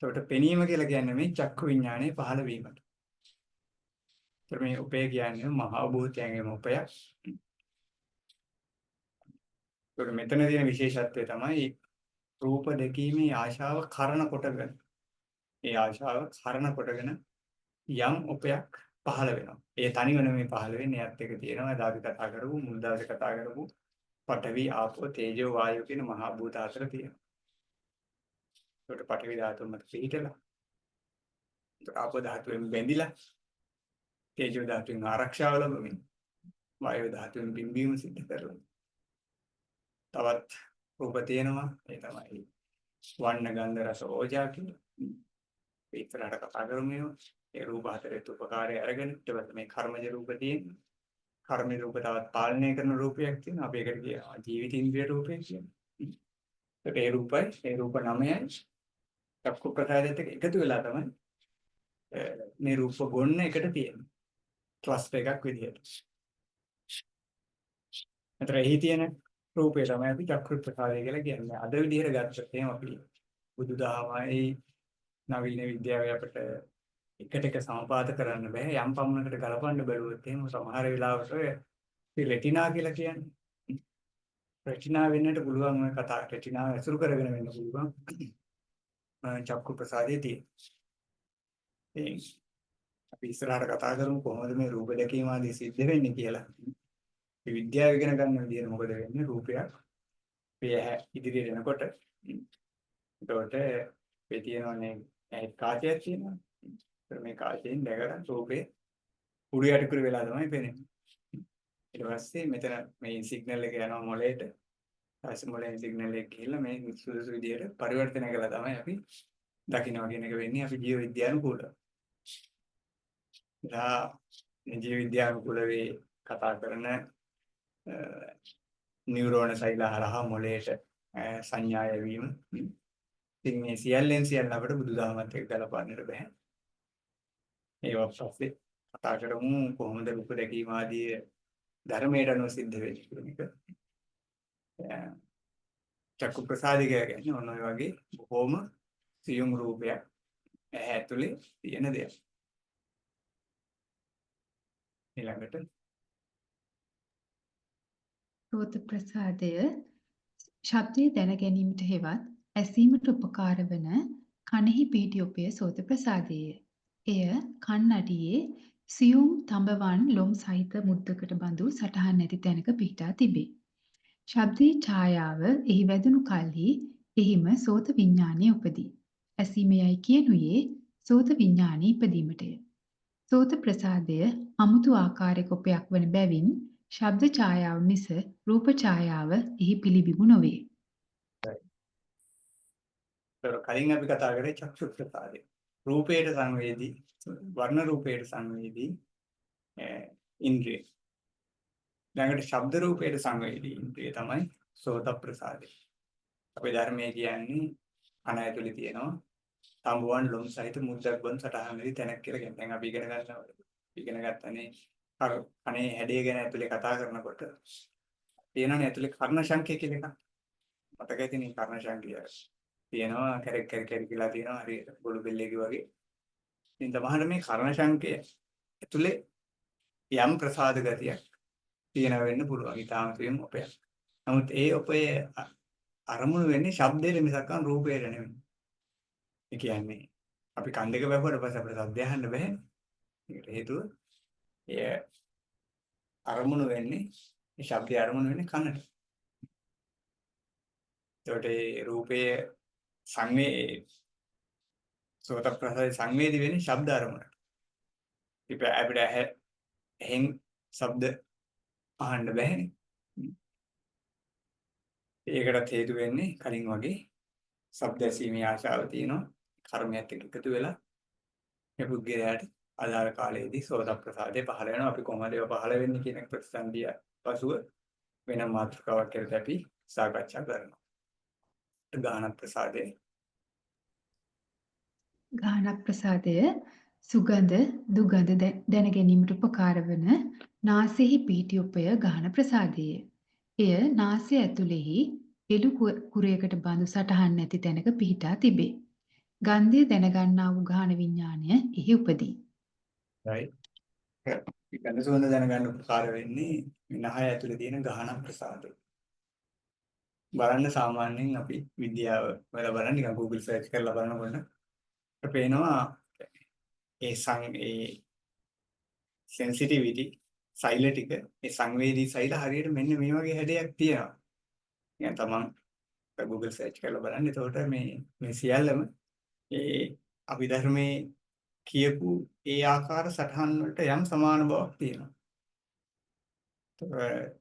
එතකොට පෙනීම කියලා කියන්නේ මේ චක්ඛු විඥානයේ පහළ වීමට. එතකොට මේ උපය කියන්නේ මහා භූතයන්ගේම උපයක්. ඒකට මෙතන තියෙන විශේෂත්වය තමයි රූප දැකීමේ ආශාව කරණ කොටගෙන ඒ ආශාව කරණ කොටගෙන යම් උපයක් පහළ වෙනවා. ඒ තනිව නෙමෙයි පහළ වෙන්නේ, එයත් එක තියෙනවා. එදා අපි කතා කරපු මුල් දවසේ කතා කරපු පඨවි, ආපෝ, තේජෝ, වායෝ කියන මහා භූත හතර තියෙනවා. ඒකට පඨවි ධාතුව මත පිහිටලා, ඒකට ආපෝ ධාතුවෙන් බැඳිලා, තේජෝ ධාතුවෙන් ආරක්ෂාව ලැබමින්, වායෝ ධාතුවෙන් බිම්බීම සිද්ධ කරලා. තවත් රූප තියෙනවා. ඒ තමයි වර්ණ, ගන්ධ, රස, ඕජා කියලා. අපි ඉස්සරහට කතා කරමු ඒවා. ඒ රූප හතරේ උපකාරය අරගෙන ඊට පස්සේ මේ කර්මජ රූප තියෙනවා. කර්මජ රූප තවත් පාලනය කරන රූපයක් තියෙනවා. අපි ඒකට කියනවා ජීවිත ඉන්ද්‍රිය රූපය කියලා. ඒකට ඒ රූපයි ඒ රූප නවයයි චක්කු ප්‍රසාදයත් එක්ක එකතු වෙලා තමයි මේ රූප ගොන්න එකට තියෙන්නේ. ක්ලස්ටර් එකක් විදිහට. අතර එහි තියෙන රූපය තමයි අපි චක්කු ප්‍රසාදය කියලා කියන්නේ. අද විදිහට ගත්තොත් එහෙම අපි බුදුදහමයි නවීන විද්‍යාවේ අපිට එකට එක සමපාත කරන්න බෑ. යම් පමණකට ගලපන්න බැලුවොත් එහෙම සමහර වෙලාවට ඔය රෙටිනා කියලා කියන්නේ. රෙටිනා වෙන්නට පුළුවන් ඔය කතා රෙටිනාව ඇසුරු කරගෙන වෙන්න පුළුවන් චක්කු ප්‍රසාදයේ තියෙන. ඉතින් අපි ඉස්සරහට කතා කරමු කොහොමද මේ රූප දැකීම ආදී සිද්ධ වෙන්නේ කියලා. මේ විද්‍යාව ඉගෙන ගන්න විදිහට මොකද වෙන්නේ? රූපයක් මේ ඇහැ ඉදිරියට එනකොට එතකොට මේ තියෙනවනේ ඇහි කාචයක් තියෙනවා. ඒතර මේ කාචයෙන් දැකලා රූපේ උඩු යටිකුරු වෙලා තමයි පේන්නේ. ඊට පස්සේ මෙතන මේ සිග්නල් එක යනවා මොලේට. ඊට මොලෙන් සිග්නල් එක ගිහිල්ලා මේ සුදුසු විදිහට පරිවර්තනය කළා තමයි අපි දකින්නවා කියන එක වෙන්නේ අපි ජීව විද්‍යානුකූලව. එදා මේ ජීව විද්‍යානුකූල වේ කතා කරන නියුරෝන සෛල හරහා මොලේට සංඥා යැවීම. ඉතින් මේ සියල්ලෙන් සියල්ල අපිට බුදුදහමත් එක්ක ගලපන්නට බෑ. ඒවා පස්සේ කතා කරමු කොහොමද රූප දැකීම ආදී ධර්මයට අනුව සිද්ධ වෙන්නේ කියන එක. චක්කු ප්‍රසාදික කියන්නේ ඔන්න ඔය වගේ බොහොම සියුම් රූපයක් ඇහැ ඇතුලේ තියෙන දෙයක්. ඊළඟට සෝත ප්‍රසාදය ශබ්දය දැන ගැනීමට හෙවත් ඇසීමට උපකාර වන කනෙහි පිහිටි ඔපය සෝත ප්‍රසාදයය. එය කන් අඩියේ සියුම් තඹවන් ලොම් සහිත මුද්දකට බඳු සටහන් ඇති තැනක පිහිටා තිබේ. ශබ්දයේ ඡායාව එහි වැදුණු කල්හි එහිම සෝත විඥානය උපදී. ඇසීම යයි කියනුයේ සෝත විඥානය ඉපදීමටය. සෝත ප්‍රසාදය අමුතු ආකාරයක ඔපයක් වන බැවින් ශබ්ද ඡායාව මිස රූප ඡායාව එහි පිළිබිඹු නොවේ. ඒතර කලින් අපි කතා කරේ චක්ෂු ප්‍රසාදය. රූපයට සංවේදී වර්ණ රූපයට සංවේදී ඉන්ද්‍රිය. ළඟට ශබ්ද රූපයට සංවේදී ඉන්ද්‍රිය තමයි සෝත ප්‍රසාදය. අපේ ධර්මයේ කියන්නේ කන ඇතුලේ තියෙනවා තඹුවන් ලොම් සහිත මුද්දක් බඳු සටහන් වෙවි තැනක් කියලා කියන්නේ. දැන් අපි ඉගෙන ගන්නවා. ඉගෙන ගත්තනේ කනේ හැඩය ගැන ඇතුලේ කතා කරනකොට තියෙනවනේ ඇතුලේ කර්ණ ශංඛය කියලා එකක්. මතක ඇතිනේ කර්ණ ශංඛය. තියෙනවා කැරක් කැරක් කැරක් කියලා තියෙනවා හරියට බොළු බෙල්ලේක වගේ. ඉතින් තමහර මේ කර්ණ ශංඛය ඇතුලේ යම් ප්‍රසාද ගතියක් තියෙන වෙන්න පුළුවන්. ඊටාම සියුම් ඔපයක්. නමුත් ඒ ඔපය අරමුණු වෙන්නේ ශබ්දයට මිසක් රූපයට නෙමෙයි. ඒ කියන්නේ අපි කන් දෙක වැහුවට පස්සේ අපිට ශබ්දය අහන්න බැහැ. ඒකට හේතුව එය අරමුණු වෙන්නේ ඒ ශබ්දය අරමුණු වෙන්නේ කනට. එතකොට ඒ රූපයේ සංවේ සෝත ප්‍රසාද සංවේදී වෙන්නේ ශබ්ද අරමුණට. ඉතින් අපිට ඇහෙන් ශබ්ද අහන්න බැහැනේ. ඒකටත් හේතු වෙන්නේ කලින් වගේ ශබ්ද ඇසීමේ ආශාව තියෙනවා. කර්මයක් එක්ක එකතු වෙලා මේ පුද්ගලයාට අදාළ කාලයේදී සෝත ප්‍රසාදේ පහළ වෙනවා. අපි කොහොමද ඒවා පහළ වෙන්නේ කියන එක ප්‍රතිසන්දිය පසුව වෙන මාතෘකාවක් කරලා අපි සාකච්ඡා කරනවා. ගාහන ප්‍රසාදේ ගාහන ප්‍රසාදය සුගඳ දුගඳ දැන ගැනීමට උපකාර වන නාසයෙහි පිහිටි උපය ගාහන ප්‍රසාදයය. එය නාසය ඇතුලෙහි එළු කුරයකට බඳු සටහන් නැති තැනක පිහිටා තිබේ. ගන්ධය දැනගන්නා වූ ගාහන විඥානය එහි උපදී. Right. ගන්ධ සුවඳ දැනගන්න උපකාර වෙන්නේ මේ නහය ඇතුලේ තියෙන ගාහන ප්‍රසාදය. බලන්න සාමාන්‍යයෙන් අපි විද්‍යාව වල බලන්න නිකන් Google search කරලා බලනකොට පේනවා ඒ ඒ සෙන්සිටිවිටි සෛල ටික ඒ සංවේදී සෛල හරියට මෙන්න මේ වගේ හැඩයක් තියෙනවා. නිකන් තමන් Google search කරලා බලන්න. එතකොට මේ මේ සියල්ලම ඒ අභිධර්මයේ කියපු ඒ ආකාර සටහන් වලට යම් සමාන බවක් තියෙනවා. එතකොට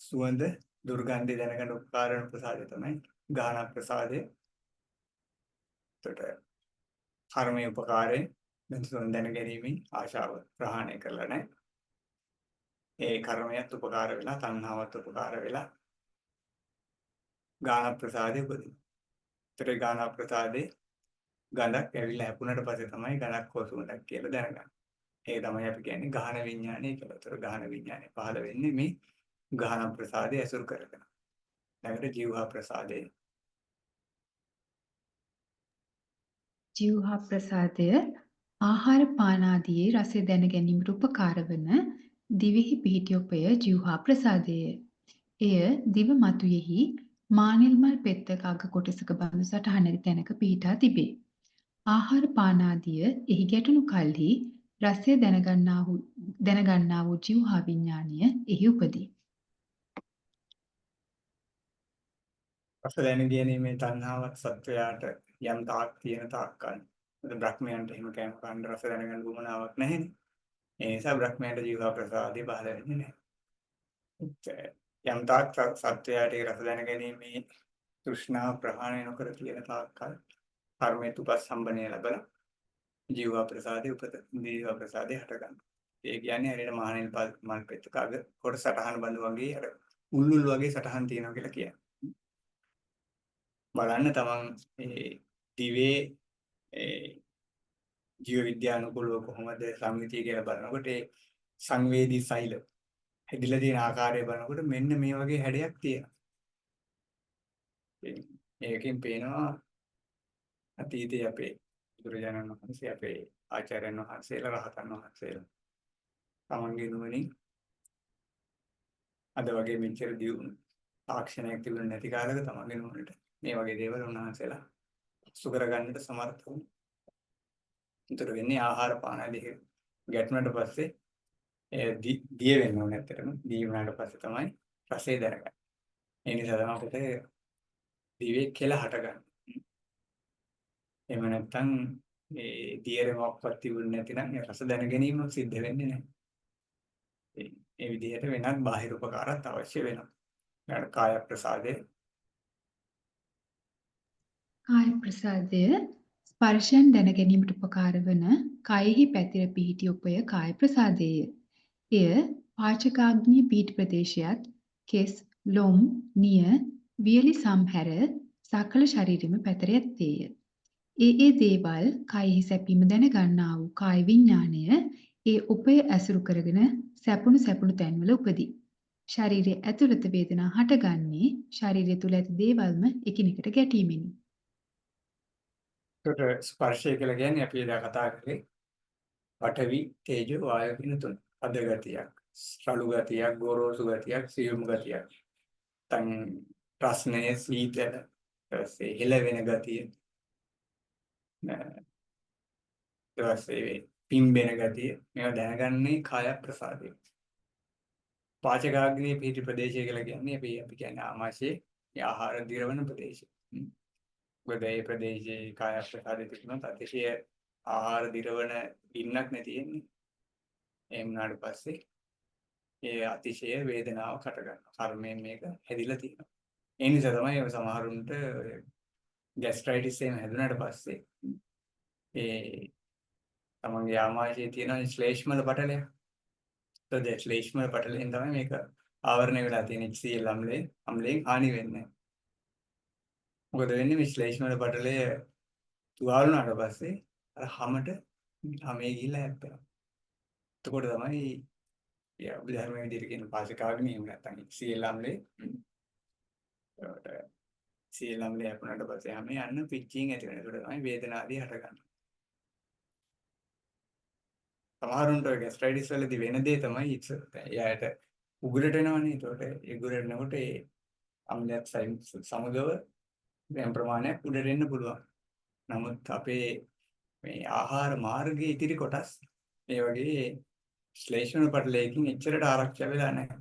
සුවඳ දුර්ගන්ධය දැනගන්න උපකාර වෙන ප්‍රසාදය තමයි ගාහන ප්‍රසාදය. එතකොට කර්මයේ උපකාරයෙන් දැන් සුවඳ දැන ගැනීමෙන් ආශාව ප්‍රහාණය කරලා නැහැ. ඒ කර්මයත් උපකාර වෙලා තණ්හාවත් උපකාර වෙලා ගාහන ප්‍රසාදය උපදිනවා. එතකොට ගාහන ප්‍රසාදේ ගඳක් ඇවිල්ලා හැපුණට පස්සේ තමයි ගඳක් හෝ සුවඳක් කියලා දැනගන්නේ. ඒක තමයි අපි කියන්නේ ගාහන විඥානය කියලා. ඒතර ගාහන විඥානය පහළ වෙන්නේ මේ ගාහන ප්‍රසාදය ඇසුරු කරගෙන. ළඟට ජීවහා ප්‍රසාදය. ජීවහා ප්‍රසාදය ආහාර පාන ආදියේ රසය දැන ගැනීමට උපකාර වන දිවෙහි පිහිටි ඔපය ජීවහා ප්‍රසාදය. එය දිව මතුයෙහි මානෙල් මල් පෙත්තක අග කොටසක බඳු සටහන් ඇති තැනක පිහිටා තිබේ. ආහාර පාන ආදිය එහි ගැටුණු කල්හි රසය දැනගන්නා වූ ජීවහා විඥානය එහි උපදී. රස දැන ගැනීමේ තණ්හාවත් සත්වයාට යම් තාක් තියෙන තාක්කල්. මොකද බ්‍රහ්මයන්ට එහෙම කෑම කන්න රස දැනගන්න උවමනාවක් නැහැනේ. ඒ නිසා බ්‍රහ්මයන්ට ජීවහා ප්‍රසාදේ පහළ වෙන්නේ නැහැ. යම් තාක් සත්වයාට ඒ රස දැන ගැනීමේ තෘෂ්ණාව ප්‍රහාණය නොකර තියෙන තාක්කල් කර්මයේ උපසම්බනය ලැබලා ජීවහා ප්‍රසාදේ උපත ජීවහා ප්‍රසාදේ හට ගන්නවා. ඒ කියන්නේ හරියට මහණෙල් මල් පෙත්තක අග කොට සටහන් බඳු වගේ අර උල්ුල් වගේ සටහන් තියෙනවා කියලා කියන්නේ. බලන්න තමන් ඒ දිවේ ඒ ජීව විද්‍යානුකූලව කොහොමද සංවිතිය කියලා බලනකොට ඒ සංවේදී සෛල හැදිලා තියෙන ආකාරය බලනකොට මෙන්න මේ වගේ හැඩයක් තියෙනවා. ඒකෙන් පේනවා අතීතයේ අපේ බුදුරජාණන් වහන්සේ අපේ ආචාර්යයන් වහන්සේලා රහතන් වහන්සේලා තමන්ගේ නුවණින් අද වගේ මෙච්චර දියුණු තාක්ෂණයක් තිබුණ නැති කාලෙක තමන්ගේ නුවණට මේ වගේ දේවල් උන්වහන්සේලා සු කරගන්නට සමර්ථ වුණා. ඒතර වෙන්නේ ආහාර පාන ආදී ගැටුණට පස්සේ ඒ දිය වෙන්න ඕනේ ඇත්තටම. දිය වුණාට පස්සේ තමයි රසය දැනගන්නේ. ඒ නිසා තමයි අපිට දිවේ කෙල හටගන්නේ. එහෙම නැත්නම් මේ දියර මොකක්වත් තිබුණ නැතිනම් ඒ රස දැන ගැනීම සිද්ධ වෙන්නේ නැහැ. ඒ විදිහට වෙනත් බාහිර උපකාරات අවශ්‍ය වෙනවා. ඊළඟට කාය ප්‍රසාදය. කාය ප්‍රසාදය ස්පර්ශයන් දැන ගැනීමට උපකාර වන කයෙහි පැතිර පිහිටි ඔපය කාය ප්‍රසාදයය. එය පාචකාග්නිය පිහිටි ප්‍රදේශයත් කෙස්, ලොම්, නිය, වියලි සම් හැර සකල ශරීරෙම පැතර ඇත්තේය. ඒ ඒ දේවල් කයෙහි සැපීම දැනගන්නා වූ කාය විඥාණය ඒ ඔපය ඇසුරු කරගෙන සැපුණු සැපුණු තැන්වල උපදී. ශරීරයේ ඇතුළත වේදනා හටගන්නේ ශරීරය තුල ඇති දේවල්ම එකිනෙකට ගැටීමෙනි. ඒකට ස්පර්ශය කියලා කියන්නේ අපි එදා කතා කරේ පඨවි, තේජෝ, වායෝ කියන තුන. අද ගතියක්, රළු ගතියක්, ගොරෝසු ගතියක්, සියුම් ගතියක්. නැත්නම් රස්නය, සීතල, ඊට පස්සේ හෙලවෙන ගතිය. ඊට පස්සේ පිම්බෙන ගතිය. මේවා දැනගන්නේ කාය ප්‍රසාදය. පාචකාග්නිය පිහිටි ප්‍රදේශය කියලා කියන්නේ අපි අපි කියන්නේ ආමාශයේ ආහාර දිරවන ප්‍රදේශය. මොකද ඒ ප්‍රදේශයේ කාය ප්‍රසාදය තිබුණොත් අතිශය ආහාර දිරවන ගින්නක් නේ තියෙන්නේ. එහෙම වුණාට පස්සේ ඒ අතිශය වේදනාවක් හට ගන්නවා. කර්මයෙන් මේක හැදිලා තියෙනවා. ඒ නිසා තමයි ඔය සමහරුන්ට ගැස්ට්‍රයිටිස් එහෙම හැදුනට පස්සේ ඒ තමන්ගේ ආමාශයේ තියෙන ශ්ලේෂ්මල පටලයක්. ඒතකොට ශ්ලේෂ්මල පටලයෙන් තමයි මේක ආවරණය වෙලා තියෙන HCl අම්ලයෙන් හානි වෙන්නේ. මොකද වෙන්නේ මේ ශ්ලේෂ්මල පටලය තුවාල වුණාට පස්සේ අර හැමට හැමේ ගිහිල්ලා හැප්පෙනවා. එතකොට තමයි අභිධර්ම විදිහට කියන පාශකාග්නිය එහෙම නැත්නම් HCl අම්ලේ ඒකට HCl අම්ලේ හැපුණාට පස්සේ හැමේ යන්න පිච්චීම් ඇති වෙනවා. ඒකට තමයි වේදනාදී හටගන්නේ. සමහරුන්ට ඔය ගැස්ට්‍රයිටිස් වලදී වෙන දේ තමයි එයාට උගුරට එනවනේ. ඒතකොට ඒ උගුරට එනකොට ඒ අම්ලයක් සමගව යම් ප්‍රමාණයක් උඩට එන්න පුළුවන්. නමුත් අපේ මේ ආහාර මාර්ගයේ ඉතිරි කොටස් මේ වගේ ශ්ලේෂ්ම පටලයකින් එච්චරට ආරක්ෂා වෙලා නැහැ.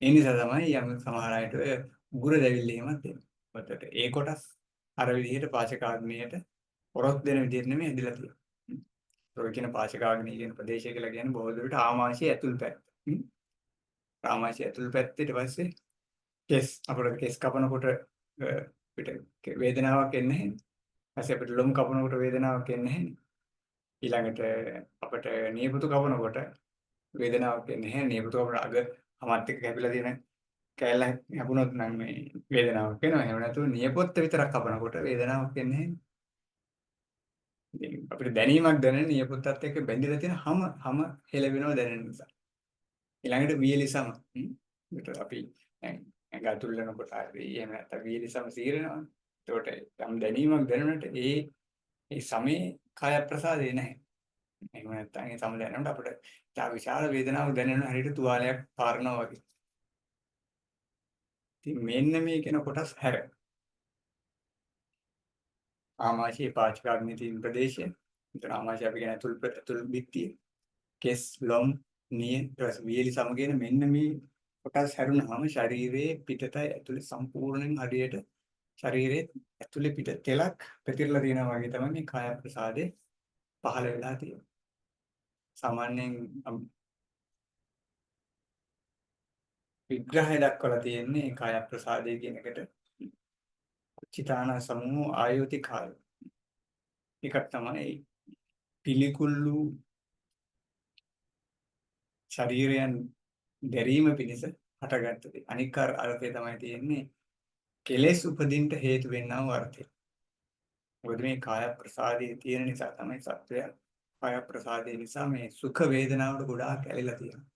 ඒ නිසා තමයි යම් සමහර අයට ඔය උගුර දැවිල්ල එහෙමත් එන්නේ. ඔතට ඒ කොටස් අර විදිහට පාචකාග්නියට පොරොත් දෙන විදිහට නෙමෙයි ඇදලා තියෙන්නේ. ඔය කියන පාචකාග්නිය කියන ප්‍රදේශය කියලා කියන්නේ බොහෝ දුරට ආමාශයේ ඇතුල් පැත්ත. ආමාශයේ ඇතුල් පැත්ත ඊට පස්සේ කෙස් අපිට කෙස් කපනකොට අපිට වේදනාවක් එන්නේ නැහැ. ඊපස්සේ අපිට ලොම් කපනකොට වේදනාවක් එන්නේ නැහැ. ඊළඟට අපිට නියපොතු කපනකොට වේදනාවක් එන්නේ නැහැ. නියපොතු කපන අග හමත් එක්ක කැපිලා තියෙන කෑල්ල හැපුණොත් නම් මේ වේදනාවක් එනවා. එහෙම නැතුව නියපොත්ත විතරක් කපනකොට වේදනාවක් එන්නේ නැහැ. ඉතින් අපිට දැනීමක් දැනෙන නියපොත්තත් එක්ක බැඳිලා තියෙන හැම හැම හෙලවෙනව දැනෙන නිසා. ඊළඟට වියලි සම. අපි දැන් ඇඟ අතුල්ලනකොට හරි එහෙම නැත්නම් වියලි සම සීරනවා. ඒකට යම් දැනීමක් දැනුණට ඒ ඒ සමේ කාය ප්‍රසාදේ නැහැ. එහෙම නැත්නම් ඒ සම දැනෙනකොට අපිට ඉතා විශාල වේදනාවක් දැනෙනවා හරියට තුවාලයක් පාරනවා වගේ. ඉතින් මෙන්න මේ කියන කොටස් හැර ආමාශයේ පාචකාග්නිය තියෙන ප්‍රදේශය. එතන ආමාශය අපි කියන ඇතුල් ඇතුල් බිත්තිය. කෙස්, ලොම්, නිය, ඊට පස්සේ වියලි සමගින මෙන්න මේ කොටස් හැරුණාම ශරීරයේ පිටතයි ඇතුලේ සම්පූර්ණයෙන් හරියට ශරීරයේ ඇතුලේ පිට තෙලක් පැතිරලා තියෙනවා වගේ තමයි මේ කාය ප්‍රසාදේ පහළ වෙලා තියෙන්නේ. සාමාන්‍යයෙන් විග්‍රහය දක්වලා තියෙන්නේ කාය ප්‍රසාදය කියන එකට කුච්චිතාන සමූහ ආයෝති කාය. එකක් තමයි පිළිකුල්ලු ශරීරයන් දැරීම පිණිස හටගත්ත දේ. අනික් අර්ථය තමයි තියෙන්නේ කෙලෙස් උපදින්න හේතු වෙන්නා වූ අර්ථය. මොකද මේ කාය ප්‍රසාදයේ තියෙන නිසා තමයි සත්වය කාය ප්‍රසාදයේ නිසා මේ සුඛ වේදනාවට ගොඩාක් ඇලිලා තියෙනවා.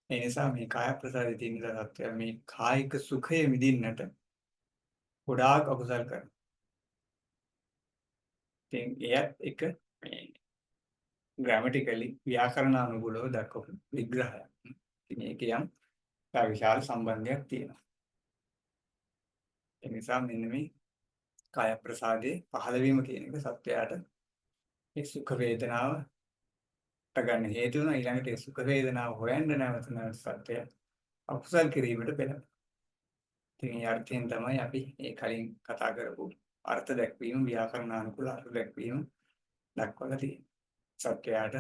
ඒ නිසා මේ කාය ප්‍රසාදයේ තියෙන නිසා සත්වය මේ කායික සුඛය විඳින්නට ගොඩාක් අකුසල් කරනවා. ඉතින් එයත් එක මේ ග්‍රැමටිකලි ව්‍යාකරණානුකූලව දක්වපු විග්‍රහයක්. ඉතින් ඒකේ යම් විශාල සම්බන්ධයක් තියෙනවා. ඒ නිසා මෙන්න මේ කාය ප්‍රසාදයේ පහළ වීම කියන එක සත්වයාට ඒ සුඛ වේදනාව ගන්න හේතු වෙනවා. ඊළඟට ඒ සුඛ වේදනාව හොයන්න නැවත නැවත සත්වය අකුසල් කිරීමට පෙළඹෙනවා. ඉතින් ඒ අර්ථයෙන් තමයි අපි ඒ කලින් කතා කරපු අර්ථ දැක්වීම ව්‍යාකරණානුකූල අර්ථ දැක්වීම දක්වලා තියෙන්නේ. සත්වයාට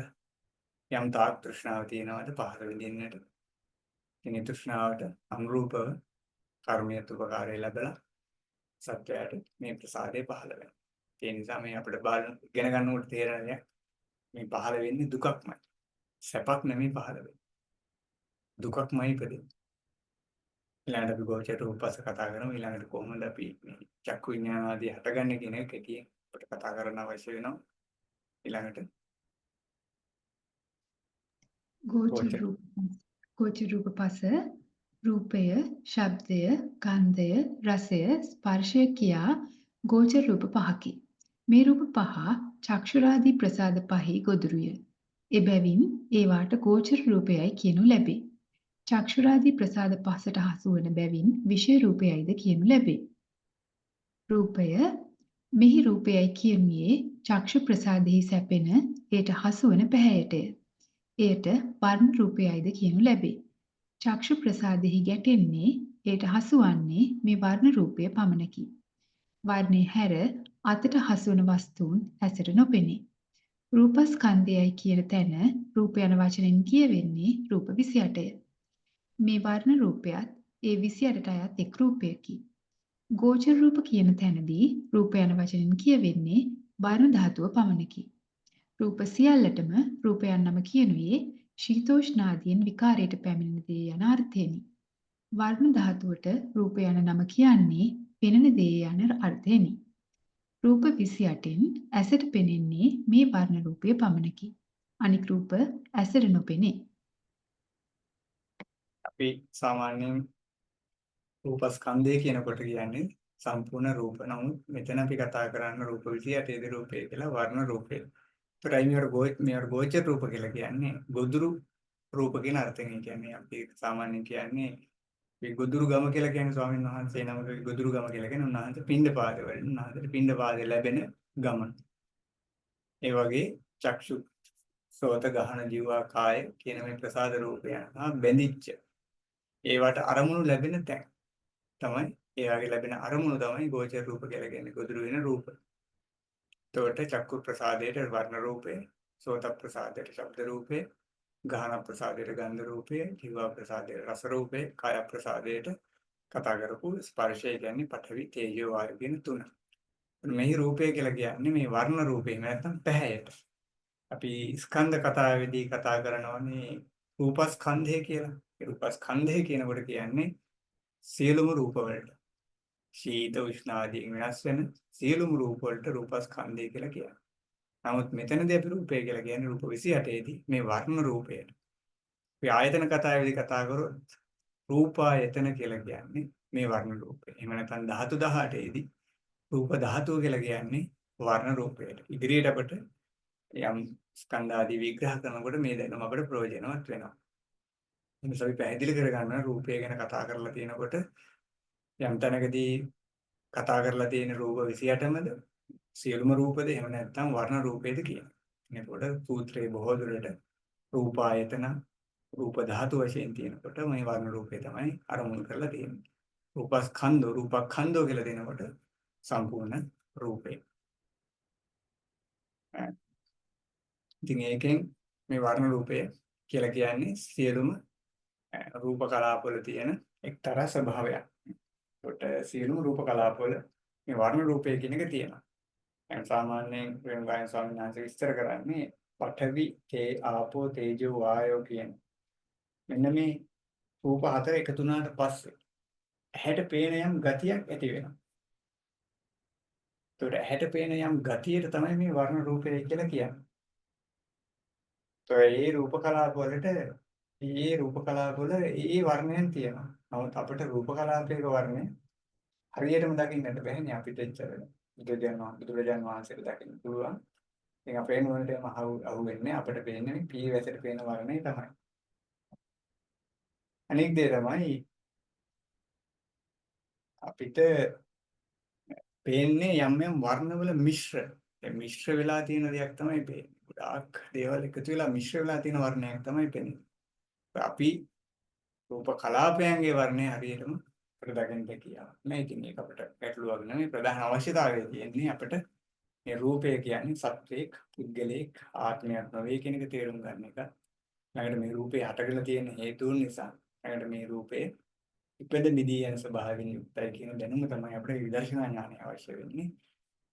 යම් තාක් තෘෂ්ණාව තියෙනවද පහළ විඳින්නට. ඉතින් ඒ තෘෂ්ණාවට අනුරූපව කර්මයට උපකාරය ලැබලා සත්වයාට මේ ප්‍රසාදය පහළ වෙනවා. ඒ නිසා මේ අපිට බලන ඉගෙන ගන්නකොට තේරෙන දෙයක් මේ පහළ වෙන්නේ දුකක්මයි. සැපක් නෙමෙයි පහළ වෙන්නේ. දුකක්මයි ඉපදෙන්නේ. ඊළඟට අපි ගෝචර රූපස කතා කරමු. ඊළඟට කොහොමද අපි මේ චක්කු විඥාන ආදී හටගන්නේ කියන එක කෙටියෙන් අපිට කතා කරන්න අවශ්‍ය වෙනවා. ඊළඟට ගෝචර රූප ගෝචර රූප පස රූපය, ශබ්දය, ගන්ධය, රසය, ස්පර්ශය කියා ගෝචර රූප පහකි. මේ රූප පහ චක්ෂුරාදී ප්‍රසාද පහේ ගොදුරුය. එබැවින් ඒවාට ගෝචර රූපයයි කියනු ලැබේ. චක්ෂුරාදී ප්‍රසාද පසට හසු වන බැවින් විෂය රූපයයිද කියනු ලැබේ. රූපය මෙහි රූපයයි කියනුයේ චක්ෂු ප්‍රසාදෙහි සැපෙන එයට හසු වන පැහැයටය. එයට වර්ණ රූපයයිද කියනු ලැබේ. චක්ෂු ප්‍රසාදෙහි ගැටෙන්නේ එයට හසුවන්නේ මේ වර්ණ රූපය පමණකි. වර්ණය හැර අතට හසුවන වස්තුන් ඇසට නොපෙනේ. රූපස්කන්ධයයි කියන තැන රූප යන වචනෙන් කියවෙන්නේ රූප 28ය. මේ වර්ණ රූපයත් ඒ 28ට අයත් එක් රූපයකි. ගෝචර රූප කියන තැනදී රූප යන වචනෙන් කියවෙන්නේ වර්ණ ධාතුව පමණකි. රූප සියල්ලටම රූප යන නම කියනුයේ ශීතෝෂ්ණාදීන් විකාරයට පැමිණෙන දේ යන අර්ථයෙනි. වර්ණ ධාතුවට රූප යන නම කියන්නේ පෙනෙන දේ යන අර්ථයෙනි. රූප 28න් ඇසට පෙනෙන්නේ මේ වර්ණ රූපය පමණකි. අනික් රූප ඇසට නොපෙනේ. අපි සාමාන්‍යයෙන් රූපස්කන්ධය කියනකොට කියන්නේ සම්පූර්ණ රූප. නමුත් මෙතන අපි කතා කරන්න රූප 28 ද රූපය කියලා වර්ණ රූපය. ඒතරයි මේවට ගෝචර රූප කියලා කියන්නේ ගොදුරු රූප කියන අර්ථයෙන්. ඒ කියන්නේ අපි සාමාන්‍යයෙන් කියන්නේ මේ ගොදුරු ගම කියලා කියන්නේ ස්වාමීන් වහන්සේ නමක ගොදුරු ගම කියලා කියන්නේ උන්වහන්සේ පිණ්ඩපාතේ වඩින උන්වහන්සේට පිණ්ඩපාතේ ලැබෙන ගමන. ඒ වගේ චක්ෂු සෝත ගහන ජීවා කාය කියන මේ ප්‍රසාද රූපයන් හා බැඳිච්ච ඒවට අරමුණු ලැබෙන තැන් තමයි ඒ වගේ ලැබෙන අරමුණු තමයි ගෝචර රූප කියලා කියන්නේ ගොදුරු වෙන රූප. එතකොට චක්කු ප්‍රසාදයට වර්ණ රූපය, සෝත ප්‍රසාදයට ශබ්ද රූපය, ගාහන ප්‍රසාදයට ගන්ධ රූපය, ජීවා ප්‍රසාදයට රස රූපය, කාය ප්‍රසාදයට කතා කරපු ස්පර්ශය කියන්නේ පඨවි, තේජෝ, වායු කියන තුන. මෙහි රූපය කියලා කියන්නේ මේ වර්ණ රූපේ නැත්නම් පැහැයට. අපි ස්කන්ධ කතාවේදී කතා කරනවානේ රූපස්කන්ධය කියලා. ඒ රූපස්කන්ධය කියනකොට කියන්නේ සියලුම රූප වලට. ශීත උෂ්ණ ආදී වෙනස් වෙන සියලුම රූප වලට රූපස්කන්ධය කියලා කියනවා. නමුත් මෙතනදී අපි රූපය කියලා කියන්නේ රූප 28 දී මේ වර්ණ රූපයට. අපි ආයතන කතාවේදී කතා කරොත් රූපායතන කියලා කියන්නේ මේ වර්ණ රූපය. එහෙම නැත්නම් ධාතු 18 දී රූප ධාතුව කියලා කියන්නේ වර්ණ රූපයට. ඉදිරියට අපට යම් ස්කන්ධ ආදී විග්‍රහ කරනකොට මේ දැනුම අපට ප්‍රයෝජනවත් වෙනවා. එනිසා අපි පැහැදිලි කරගන්න රූපය ගැන කතා කරලා තියෙනකොට යම් තැනකදී කතා කරලා තියෙන රූප 28මද සියලුම රූපද එහෙම නැත්නම් වර්ණ රූපේද කියන. එතකොට සූත්‍රයේ බොහෝ දුරට රූපායතන රූප ධාතු වශයෙන් තියෙනකොට මේ වර්ණ රූපේ තමයි අරමුණු කරලා තියෙන්නේ. රූපස්කන්ධෝ රූපස්කන්ධෝ කියලා දෙනකොට සම්පූර්ණ රූපේ. ඉතින් ඒකෙන් මේ වර්ණ රූපය කියලා කියන්නේ සියලුම රූප කලාපවල තියෙන එක්තරා ස්වභාවයක්. ඒකට සියලුම රූප කලාපවල මේ වර්ණ රූපය කියන එක තියෙනවා. දැන් සාමාන්‍යයෙන් රේණුකායන ස්වාමීන් වහන්සේ විස්තර කරන්නේ පඨවි, තේ, ආපෝ, තේජෝ, වායෝ කියන මෙන්න මේ රූප හතර එකතු වුණාට පස්සේ ඇහැට පේන යම් ගතියක් ඇති වෙනවා. ඒතකොට ඇහැට පේන යම් ගතියට තමයි මේ වර්ණ රූපය කියලා කියන්නේ. ඒ රූප කලාප වලට ඒ රූප කලාප වල ඒ වර්ණයන් තියෙනවා. නමුත් අපිට රූප කලාපයක වර්ණය හරියටම දකින්නට බැහැනේ අපිට එච්චර. බුදුරජාණන් වහන්සේට දකින්න පුළුවන්. ඉතින් අපේ නුවණට එම අහු වෙන්නේ අපිට පේන්නේ මේ පීවැසට පේන වර්ණය තමයි. අනෙක් දේ තමයි අපිට පේන්නේ යම් යම් වර්ණවල මිශ්‍ර. දැන් මිශ්‍ර වෙලා තියෙන දෙයක් තමයි පේන්නේ. ගොඩාක් දේවල් එකතු වෙලා මිශ්‍ර වෙලා තියෙන වර්ණයක් තමයි පේන්නේ. අපි රූප කලාපයන්ගේ වර්ණය හරියටම අපිට දකින්න හැකියාවක් නෑ. ඉතින් ඒක අපිට ගැටලුවක් නෙමෙයි. ප්‍රධාන අවශ්‍යතාවය තියෙන්නේ අපිට මේ රූපය කියන්නේ සත්වයක්, පුද්ගලයෙක්, ආත්මයක් නොවේ කියන එක තේරුම් ගන්න එක. ළඟට මේ රූපේ හටගෙන තියෙන හේතුන් නිසා ළඟට මේ රූපේ ඉපද මිදී යන ස්වභාවයෙන් යුක්තයි කියන දැනුම තමයි අපිට විදර්ශනා ඥානය අවශ්‍ය වෙන්නේ.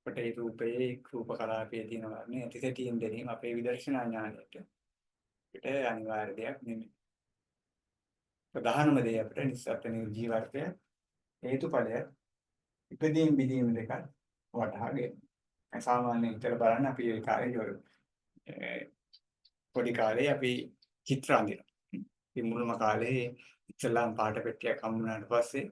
අපිට ඒ රූපයේ රූප කලාපයේ තියෙන වර්ණය ඇතිසැටියෙන් දැනීම අපේ විදර්ශනා ඥානයට අපිට අනිවාර්ය දෙයක් නෙමෙයි. ප්‍රධානම දේ අපිට නිස්සත්ත්ව නිර්ජීව අර්ථය හේතුඵලය ඉපදීම් බිදීම දෙක වටහා ගන්න. සාමාන්‍යයෙන් හිතලා බලන්න අපි ඒ කාලේ ඔය පොඩි කාලේ අපි චිත්‍ර අඳිනවා. ඉතින් මුල්ම කාලේ ඉස්සෙල්ලාම පාට පෙට්ටියක් හම්බුනාට පස්සේ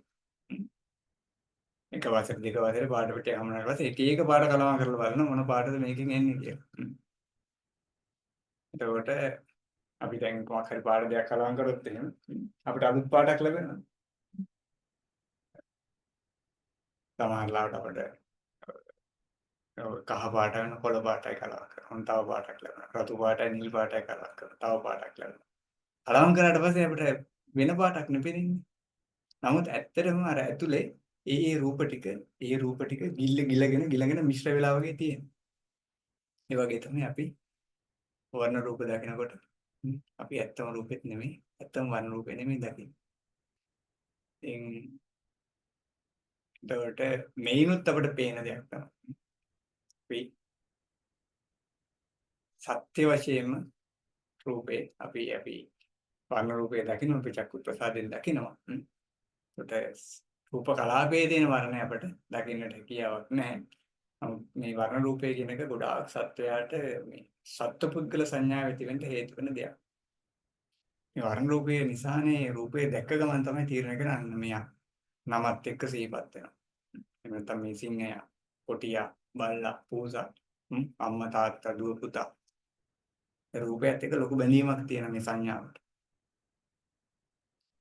එක වසර දෙක වසර පාට පෙට්ටියක් හම්බුනාට පස්සේ එක එක පාට කලවම් කරලා බලන මොන පාටද මේකෙන් එන්නේ කියලා. එතකොට අපි දැන් මොකක් හරි පාට දෙයක් කලවම් කරොත් එහෙම අපිට අලුත් පාටක් ලැබෙනවා. සමහර ලාවට අපිට කහ පාට වෙන කොළ පාටයි කලවම් කරනවා. හොන් තව පාටක් ලැබෙනවා. රතු පාටයි නිල් පාටයි කලවම් කරනවා. තව පාටක් ලැබෙනවා. කලවම් කරාට පස්සේ අපිට වෙන පාටක් නෙපෙන්නේ. නමුත් ඇත්තටම අර ඇතුලේ ඒ ඒ රූප ටික ඒ රූප ටික ගිල්ල ගිලගෙන ගිලගෙන මිශ්‍ර වෙලා වගේ තියෙනවා. ඒ වගේ තමයි අපි වර්ණ රූප දකිනකොට අපි ඇත්තම රූපෙත් නෙමෙයි ඇත්තම වර්ණ රූපේ නෙමෙයි දකින්නේ. ඉතින් එතකොට මේිනුත් අපිට පේන දෙයක් තමයි. අපි සත්‍ය වශයෙන්ම රූපේ අපි අපි වර්ණ රූපේ දකින්න අපි චක්කු ප්‍රසාදයෙන් දකිනවා. එතකොට රූප කලාපයේ තියෙන වර්ණය අපට දකින්නට හැකියාවක් නැහැ. නමුත් මේ වර්ණ රූපය කියන එක ගොඩාක් සත්වයාට මේ සත්වපුද්ගල සංඥාව ඇති වෙන්න හේතු වෙන දෙයක්. මේ වර්ණ රූපය නිසානේ රූපය දැක්ක ගමන් තමයි තීරණය කරන්නේ මෙයා නමත් එක්ක සිහිපත් වෙනවා. එහෙම නැත්නම් මේ සිංහයා, කොටියා, බල්ලා, පූසා, අම්මා තාත්තා දුව පුතා. ඒ රූපයත් එක්ක ලොකු බැඳීමක් තියෙන මේ සංඥාවට.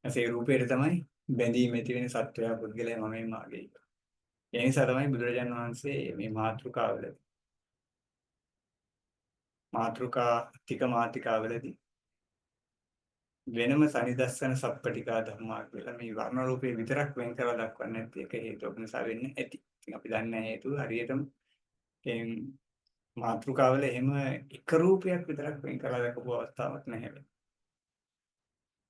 එසේ රූපයට තමයි බැඳීම ඇති වෙන සත්වයා පුද්ගලයා මමයි මාගේ කියලා. ඒ නිසා තමයි බුදුරජාන් වහන්සේ මේ මාතෘකාවලදී මාතෘකා ටික මාතිකාවලදී වෙනම සනිදස්සන සප්පටිකා ධම්මා කියලා මේ වර්ණ රූපේ විතරක් වෙන් කරලා දක්වන්නේ නැති එක හේතුවක් නිසා වෙන්න ඇති. ඉතින් අපි දන්නේ නැහැ හේතුව හරියටම ඒ මාතෘකාවල එහෙම එක රූපයක් විතරක් වෙන් කරලා දක්වපු අවස්ථාවක් නැහැ.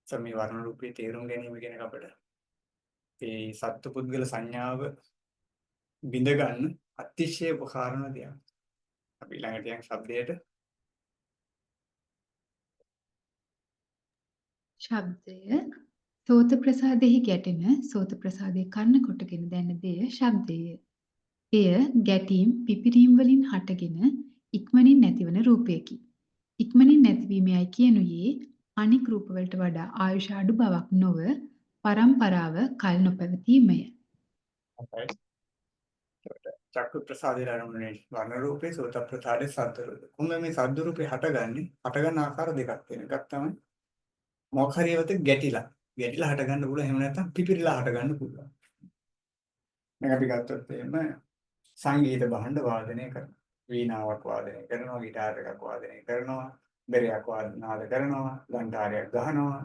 මේ වර්ණ රූපේ තේරුම් ගැනීම කියන එක අපිට ඒ සත්පුද්ගල සංඥාව බිඳ ගන්න අතිශය උපකාරන දෙයක්. අපි ඊළඟට යන් ශබ්දයට. ශබ්දය සෝත ප්‍රසාදෙහි ගැටෙන සෝත ප්‍රසාදේ කර්ණ කොටගෙන දැන දෙය ශබ්දය. එය ගැටීම් පිපිරීම් වලින් හටගෙන ඉක්මනින් නැතිවන රූපයකි. ඉක්මනින් නැතිවීමයි කියනුයේ අනික් රූපවලට වඩා ආයුෂ අඩු බවක් නොව පරම්පරාව කල් නොපැවතීමය. චක්කු ප්‍රසාදේ ආරම්භනේ වර්ණ රූපේ, සෝත ප්‍රසාදේ සද්ද රූපේ. කොහොමද මේ සද්ද රූපේ හටගන්නේ? හටගන්න ආකාර දෙකක් තියෙනවා. එකක් තමයි මොකක් හරි ඒවත් ගැටිලා. ගැටිලා හටගන්න පුළුවන්. එහෙම නැත්නම් පිපිරිලා හටගන්න පුළුවන්. දැන් අපි ගත්තොත් එහෙම සංගීත භාණ්ඩ වාදනය කරනවා. වීණාවක් වාදනය කරනවා, ගිටාර් එකක් වාදනය කරනවා, බෙරයක් නාද කරනවා, ගන්ටාරයක් ගහනවා.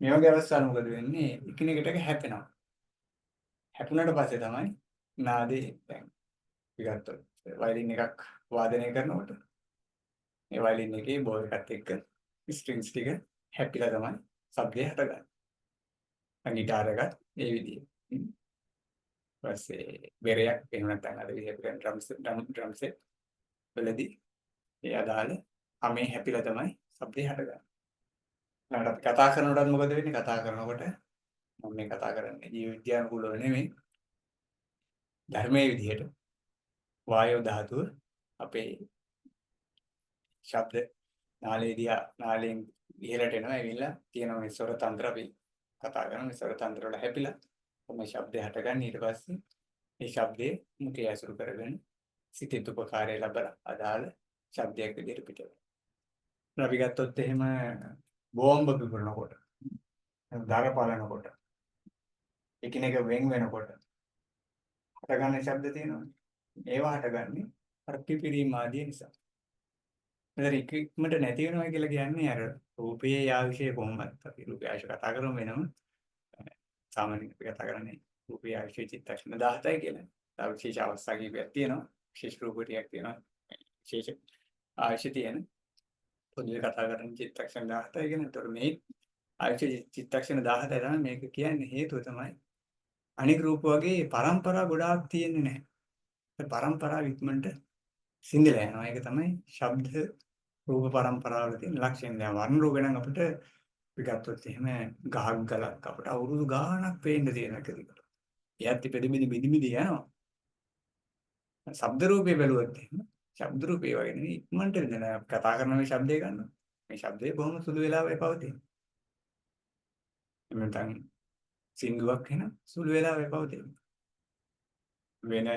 මේ වගේ අවස්ථාවල මොකද වෙන්නේ? එකිනෙකට එක හැපෙනවා. හැපුණාට පස්සේ තමයි නාදේ දැන් අපි ගත්තොත් වයලින් එකක් වාදනය කරනකොට මේ වයලින් එකේ බෝ එකත් එක්ක ස්ට්‍රින්ග්ස් ටික හැපිලා තමයි ශබ්දය හටගන්නේ. දැන් ගිටාර් එකත් ඒ විදිහට. ඊපස්සේ බෙරයක් එහෙම නැත්නම් අර විදිහට අපි ඩ්‍රම් ඩ්‍රම් සෙට් වලදී ඒ අදාළ අමේ හැපිලා තමයි ශබ්දය හටගන්නේ. ඊළඟට අපි කතා කරනකොටත් මොකද වෙන්නේ? කතා කරනකොට මම මේ කතා කරන්නේ ජීව විද්‍යානුකූලව නෙමෙයි. ධර්මයේ විදිහට වායෝ ධාතුව අපේ ශබ්ද නාලයේ දිහා නාලයෙන් ඉහළට එනවා. ඇවිල්ලා තියෙන මේ ස්වර තන්ත්‍ර අපි කතා කරන මේ ස්වර තන්ත්‍ර වල හැපිලා මේ ශබ්දය හටගන්නේ. ඊට පස්සේ මේ ශබ්දයේ මුඛය ඇසුරු කරගෙන සිතේ උපකාරය ලැබලා අදාළ ශබ්දයක් විදිහට පිට වෙනවා. අපි ගත්තොත් එහෙම බෝම්බ පිපුරනකොට, දර පලනකොට, එකිනෙක වෙන් වෙනකොට හටගන්න ශබ්ද තියෙනවනේ. ඒවා හටගන්නේ අර පිපිරීම ආදී නිසා. මෙතන ඉක්මනට නැති වෙනවා කියලා කියන්නේ අර රූපයේ ආයුෂය කොහොමද අපි රූපයේ ආයුෂ කතා කරමු වෙනම. සාමාන්‍යයෙන් අපි කතා කරන්නේ රූපයේ ආයුෂය චිත්තක්ෂණ 17යි කියලා. තව විශේෂ අවස්ථා කිහිපයක් තියෙනවා. විශේෂ රූප ටිකක් තියෙනවා. විශේෂ ආයුෂ තියෙන. පොදුවේ කතා කරන්නේ චිත්තක්ෂණ 17යි කියන. ඒතකොට මේ ආයුෂ චිත්තක්ෂණ 17යි තමයි මේක කියන්නේ. හේතුව තමයි අනික් රූප වගේ පරම්පරා ගොඩාක් තියෙන්නේ නැහැ. ඒ පරම්පරාව ඉක්මනට සිඳිලා යනවා. ඒක තමයි ශබ්ද රූප පරම්පරාවල තියෙන ලක්ෂණ. දැන් වර්ණ රූප නම් අපිට අපි ගත්තොත් එහෙම ගහක් ගලක් අපිට අවුරුදු ගාණක් පේන්න තියෙන එක දිගට. එයත් ඉපදෙ බිඳි බිඳි බිඳි යනවා. ශබ්ද රූපේ බැලුවොත් එහෙම ශබ්ද රූපේ වගේ නෙවෙයි ඉක්මනට වෙන. අපි කතා කරන මේ ශබ්දය ගන්නවා. මේ ශබ්දය බොහොම සුළු වෙලාවෙ පවතින. එහෙම නැත්නම් සින්දුවක් වෙන සුළු වෙලාවෙ පවතින. වෙන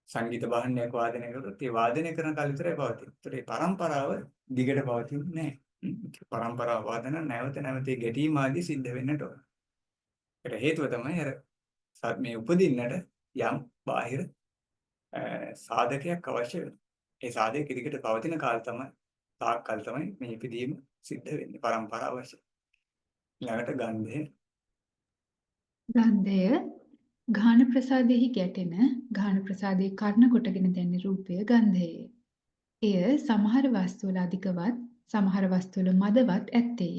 සංගීත භාණ්ඩයක් වාදනය කරොත් ඒ වාදනය කරන කල් විතරයි පවතින්නේ. ඒතර ඒ පරම්පරාව දිගට පවතින්නේ නැහැ. පරම්පරාව වාදන නැවත නැවත ඒ ගැටීම් ආදී සිද්ධ වෙන්නට ඕන. ඒකට හේතුව තමයි අර මේ උපදින්නට යම් බාහිර සාධකයක් අවශ්‍ය වෙනවා. ඒ සාධකය දිගට පවතින කාල තමයි තාක් කල් තමයි මේ ඉපදීම සිද්ධ වෙන්නේ පරම්පරාව වශයෙන්. ඊළඟට ගන්ධය. ගන්ධය ගාන ප්‍රසාදෙහි ගැටෙන ගාන ප්‍රසාදයේ කර්ණ කොටගෙන දැනෙන රූපය ගන්ධයය. එය සමහර වස්තුවල අධිකවත් සමහර වස්තුවල මදවත් ඇත්තේය.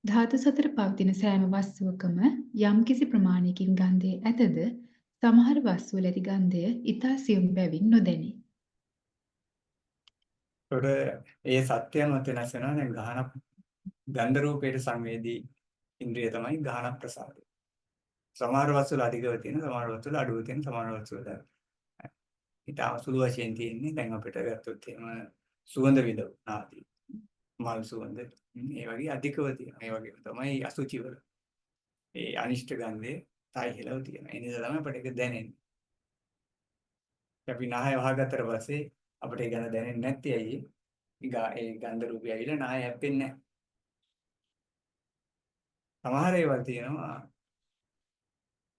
ධාතු සතර පවතින සෑම වස්තුවකම යම්කිසි ප්‍රමාණයකින් ගන්ධය ඇතද සමහර වස්තුවල ඇති ගන්ධය ඊතා සියුම් බැවින් නොදැනේ. ඒතකොට ඒ සත්‍යයන්වත් වෙනස් වෙනවා. දැන් ගාන ගන්ධ රූපයට සංවේදී ඉන්ද්‍රිය තමයි ගාන ප්‍රසාදය. සමහර වස්තු වල අධිකව තියෙන, සමහර වස්තු වල අඩුව තියෙන, සමහර වස්තු වල ඊටාම සුළු වශයෙන් තියෙන්නේ. දැන් අපිට ගත්තොත් එහෙම සුවඳ විදවුන් ආදී මල් සුවඳ ඒ වගේ අධිකව තියෙනවා. ඒ වගේම තමයි අසුචි වල ඒ අනිෂ්ට ගන්ධය තයි හිලව තියෙනවා. ඒ නිසා තමයි අපිට ඒක දැනෙන්නේ. අපි නහය වහගත්තට පස්සේ අපිට ඒ ගඳ දැනෙන්නේ නැත්තේ ඇයි? ඒ ගන්ධ රූපය ඇවිල්ලා නහය හැප්පෙන්නේ නැහැ. සමහර ඒවා තියෙනවා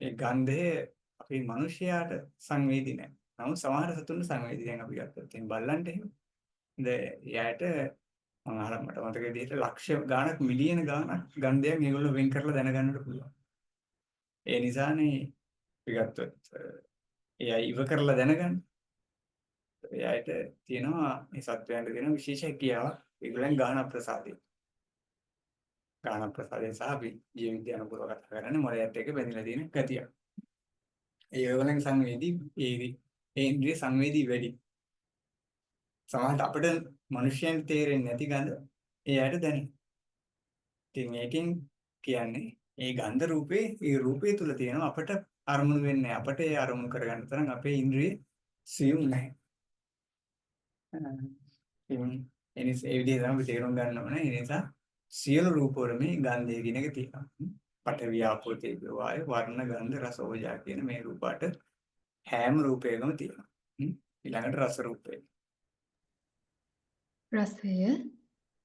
ඒ ගන්ධය අපේ මිනිසයාට සංවේදී නැහැ. නමුත් සමහර සතුන්ට සංවේදී. දැන් අපි ගත්තොත් එහෙනම් බල්ලන්ට එහෙම. දැන් එයාට මම අහලා මට මතක විදිහට ලක්ෂ ගාණක් මිලියන ගාණක් ගන්ධයන් ඒගොල්ලෝ වෙන් කරලා දැනගන්නට පුළුවන්. ඒ නිසානේ අපි ගත්තොත් එයා ඉව කරලා දැනගන්න. එයාට තියෙනවා මේ සත්වයන්ට තියෙන විශේෂ හැකියාවක්. ඒගොල්ලන් ගාහන ප්‍රසාදය. ගාහන ප්‍රසාදය සහ අපි ජීව විද්‍යානුකූලව කතා කරන්නේ මොළයත් එක්ක බැඳිලා තියෙන ගතියක්. ඒ ඒගොල්ලන්ගේ සංවේදී ඒ ඒ ඉන්ද්‍රිය සංවේදී වැඩි. සමහරවිට අපිට මිනිස්යන් තේරෙන්නේ නැති ගඳ ඒ අයට දැනෙනවා. ඉතින් ඒකෙන් කියන්නේ ඒ ගන්ධ රූපේ ඒ රූපේ තුල තියෙනවා අපට අරමුණු වෙන්නේ අපට ඒ අරමුණු කරගන්න තරම් අපේ ඉන්ද්‍රිය සියුම් නැහැ. ඉතින් ඒ නිසා ඒ විදිහ තමයි අපි තේරුම් ගන්න ඕනේ. ඒ නිසා සියලු රූප වල මේ ගන්ධය කියන එක තියෙනවා. පඨවි ආපෝ තේජෝ වායු වර්ණ ගන්ධ රස ඕජා කියන මේ රූප අට හැම රූපයකම තියෙනවා. ඊළඟට රස රූපය. රසය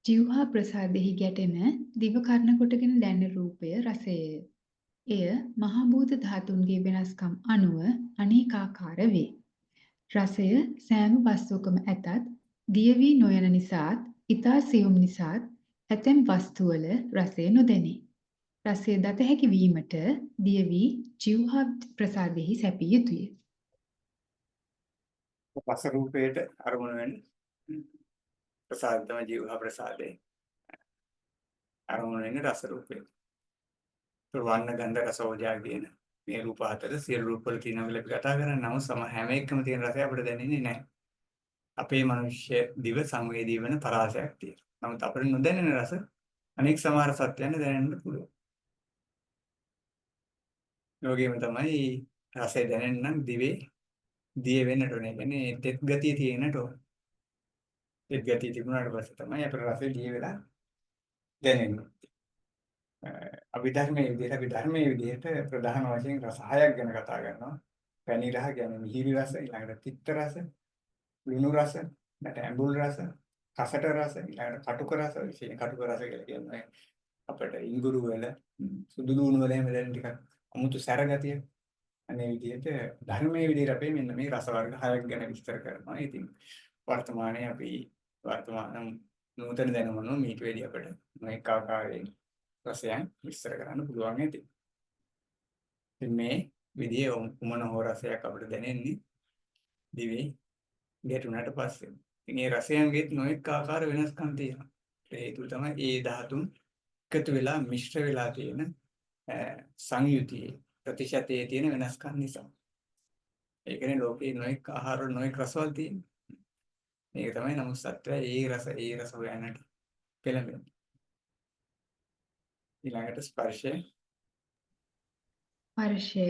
ජීවහා ප්‍රසාදෙහි ගැටෙන දිව කරන කොටගෙන දැනෙන රූපය රසයය. එය මහ භූත ධාතුන්ගේ වෙනස්කම් අනුව අනේකාකාර වේ. රසය සෑම වස්තුවකම ඇතත් දිය වී නොයන නිසාත් ඊතා සියුම් නිසාත් ඇතැම් වස්තුවල රසය නොදැනේ. රසය දත හැකි වීමට දිය වී ජීවහා ප්‍රසාදෙහි සැපිය යුතුය. රස රූපයට අරමුණු වෙන ප්‍රසාද තමයි ජීවහා ප්‍රසාදේ. අරමුණු වෙන්නේ රස රූපේ. වර්ණ ගන්ධ රස ඕජා කියන මේ රූප හතර සියලු රූප වල තියෙනවා කියලා අපි කතා කරන්නේ. නමුත් සම හැම එකම තියෙන රසය අපිට දැනෙන්නේ නැහැ. අපේ මනුෂ්‍ය දිව සංවේදී වෙන පරාසයක් තියෙනවා. නමුත් අපිට නොදැනෙන රස අනෙක් සමහර සත්‍යයන් දැනෙන්න පුළුවන්. ඒ වගේම තමයි රසය දැනෙන්න නම් දිවේ දිය වෙන්නට ඕනේ. ඒ කියන්නේ තෙත් ගතිය තියෙන්නට ඕනේ. තෙත් ගතිය තිබුණාට පස්සේ තමයි අපේ රසය දිය වෙලා දැනෙන්නේ. අභිධර්මයේ විදිහට අපි ධර්මයේ විදිහට ප්‍රධාන වශයෙන් රස හයක් ගැන කතා කරනවා. පැණි රස කියන්නේ මිහිරි රස, ඊළඟට තිත්ත රස, ලුණු රස, ඊළඟට ඇඹුල් රස, කසට රස, ඊළඟට කටුක රස, විශේෂයෙන් කටුක රස කියලා කියන්නේ අපිට ඉඟුරු වල සුදු ලුණු වල එහෙම දැනෙන ටිකක් අමුතු සැර ගතිය. අනේ විදිහට ධර්මයේ විදිහට අපි මෙන්න මේ රස වර්ග හයක් ගැන විස්තර කරනවා. ඉතින් වර්තමානයේ අපි වර්තමාන නූතන දැනුම අනුව මීට වැඩි අපිට නොඑක ආකාරයෙන් රසයන් විස්තර කරන්න පුළුවන් ඇති. ඉතින් මේ විදිහේ කුමන හෝ රසයක් අපිට දැනෙන්නේ දිවේ ගැටුණාට පස්සේ. ඉතින් ඒ රසයන්ගෙත් නොඑක ආකාර වෙනස්කම් තියෙනවා. ඒ හේතුව තමයි ඒ ධාතුන් එකතු වෙලා මිශ්‍ර වෙලා තියෙන සංයුතියේ ප්‍රතිශතයේ තියෙන වෙනස්කම් නිසා. ඒකනේ ලෝකේ නොඑක ආහාර නොඑක රසවල් තියෙන්නේ. මේක තමයි නමුත් සත්‍යය ඒ රස හොයන්නට පෙළඹෙන්නේ. ඊළඟට ස්පර්ශය. ස්පර්ශය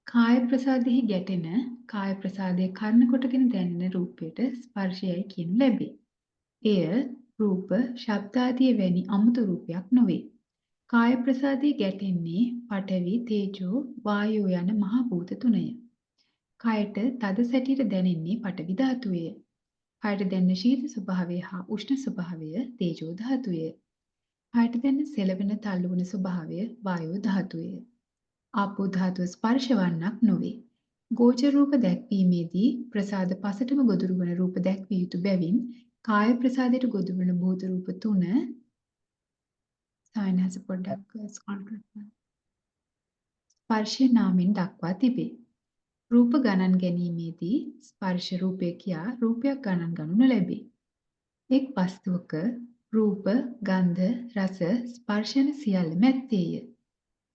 කාය ප්‍රසාදෙහි ගැටෙන කාය ප්‍රසාදයේ කරන කොටගෙන දැනෙන රූපයට ස්පර්ශයයි කියනු ලැබේ. එය රූප, ශබ්ද ආදී වැනි අමුතු රූපයක් නොවේ. කාය ප්‍රසාදයේ ගැටෙන්නේ පඨවි, තේජෝ, වායෝ යන මහ භූත තුනය. කයට තද සැටියට දැනෙන්නේ පඨවි ධාතුවය. කයට දැනෙන ශීත ස්වභාවය හා උෂ්ණ ස්වභාවය තේජෝ ධාතුවය. කයට දැනෙන සෙලවෙන තල්ලු වන ස්වභාවය වායෝ ධාතුවය. ආපෝ ධාතුව ස්පර්ශ වන්නක් නොවේ. ගෝචර රූප දැක්වීමේදී ප්‍රසාද පසටම ගොදුරු වන රූප දැක්විය යුතු බැවින් කාය ප්‍රසාදයට ගොදුරු වන භූත රූප තුන සායනහස පොඩ්ඩක් ස්ක්‍රෝල් කරන්න. ස්පර්ශ නාමෙන් දක්වා තිබේ. රූප ගණන් ගැනීමේදී ස්පර්ශ රූපය කියා රූපයක් ගණන් ගනු නොලැබේ. එක් වස්තුවක රූප, ගන්ධ, රස, ස්පර්ශ යන සියල්ලම ඇත්තේය.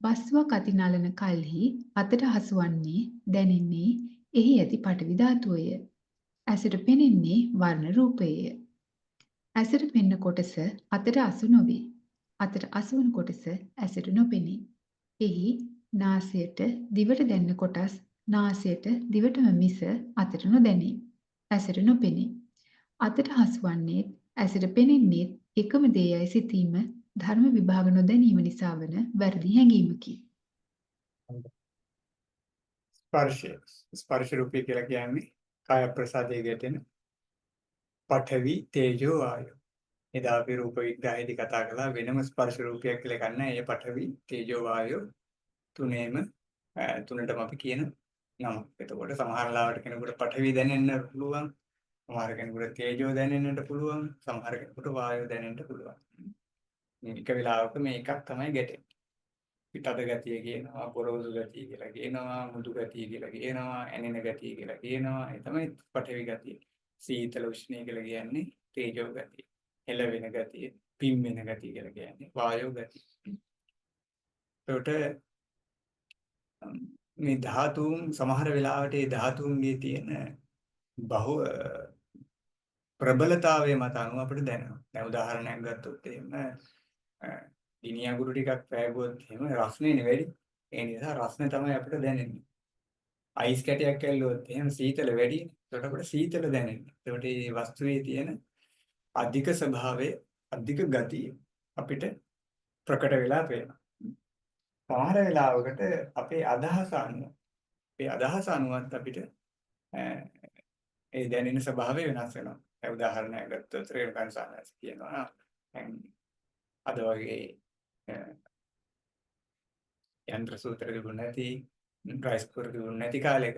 වස්තුවක් අතින් අලන කල්හි අතට හසුවන්නේ දැනෙන්නේ එහි ඇති පටවි ධාතුවය. ඇසට පෙනෙන්නේ වර්ණ රූපයය. ඇසට පෙනෙන කොටස අතට අසු නොවේ. අතට අසුවන කොටස ඇසට නොපෙනේ. එහි නාසයට දිවට දැනෙන කොටස් නාසයට දිවටම මිස අතට නොදැනේ. ඇසට නොපෙනේ. අතට හසුවන්නේ ඇසට පෙනෙන්නේ එකම දේයයි සිතීම ධර්ම විභාග නොදැනීම නිසා වන වැරදි හැඟීමකි. ස්පර්ශය. ස්පර්ශ රූපය කියලා කියන්නේ කාය ප්‍රසාදයේ ගැටෙන පඨවි තේජෝ වායෝ. එදා අපි රූප විග්‍රහයේදී කතා කළා වෙනම ස්පර්ශ රූපයක් කියලා එකක් නැහැ. ඒ පඨවි තේජෝ වායෝ තුනේම තුනටම අපි කියන නම. එතකොට සමහර ලාවට කෙනෙකුට පඨවි දැනෙන්න පුළුවන්, සමහර කෙනෙකුට තේජෝ දැනෙන්නට පුළුවන්, සමහර කෙනෙකුට වායෝ දැනෙන්න පුළුවන්. මේ එක වෙලාවක මේ එකක් තමයි ගැටෙන්නේ. තද ගතිය කියනවා, පොරොසු ගතිය කියලා කියනවා, මුදු ගතිය කියලා කියනවා, ඇනෙන ගතිය කියලා කියනවා. ඒ තමයි පඨවි ගතිය. සීතල උෂ්ණය කියලා කියන්නේ තේජෝ ගතිය. හෙලවෙන ගතිය, පිම්වෙන ගතිය කියලා කියන්නේ වායෝ ගතිය. එතකොට මේ ධාතුන් සමහර වෙලාවට ඒ ධාතුන්ගේ තියෙන බහු ප්‍රබලතාවය මත අනුව අපිට දැනෙනවා. දැන් උදාහරණයක් ගත්තොත් එහෙම ගිනි අඟුරු ටිකක් පෑගුවොත් එහෙම රස්නේ වැඩි. ඒ නිසා රස්නේ තමයි අපිට දැනෙන්නේ. අයිස් කැටයක් ඇල්ලුවොත් එහෙම සීතල වැඩි. එතකොට අපිට සීතල දැනෙන්නේ. එතකොට මේ වස්තුවේ තියෙන අධික ස්වභාවය, අධික ගතිය අපිට ප්‍රකට වෙලා පේනවා. සමහර වෙලාවකට අපේ අදහස අනුව අපිට ඒ දැනෙන ස්වභාවය වෙනස් වෙනවා. දැන් උදාහරණයක් ගත්තොත් රේණුකන් සානස් කියනවා දැන් අද වගේ යන්ත්‍ර සූත්‍ර තිබුණ නැති, රයිස් කුකර් තිබුණ නැති කාලෙක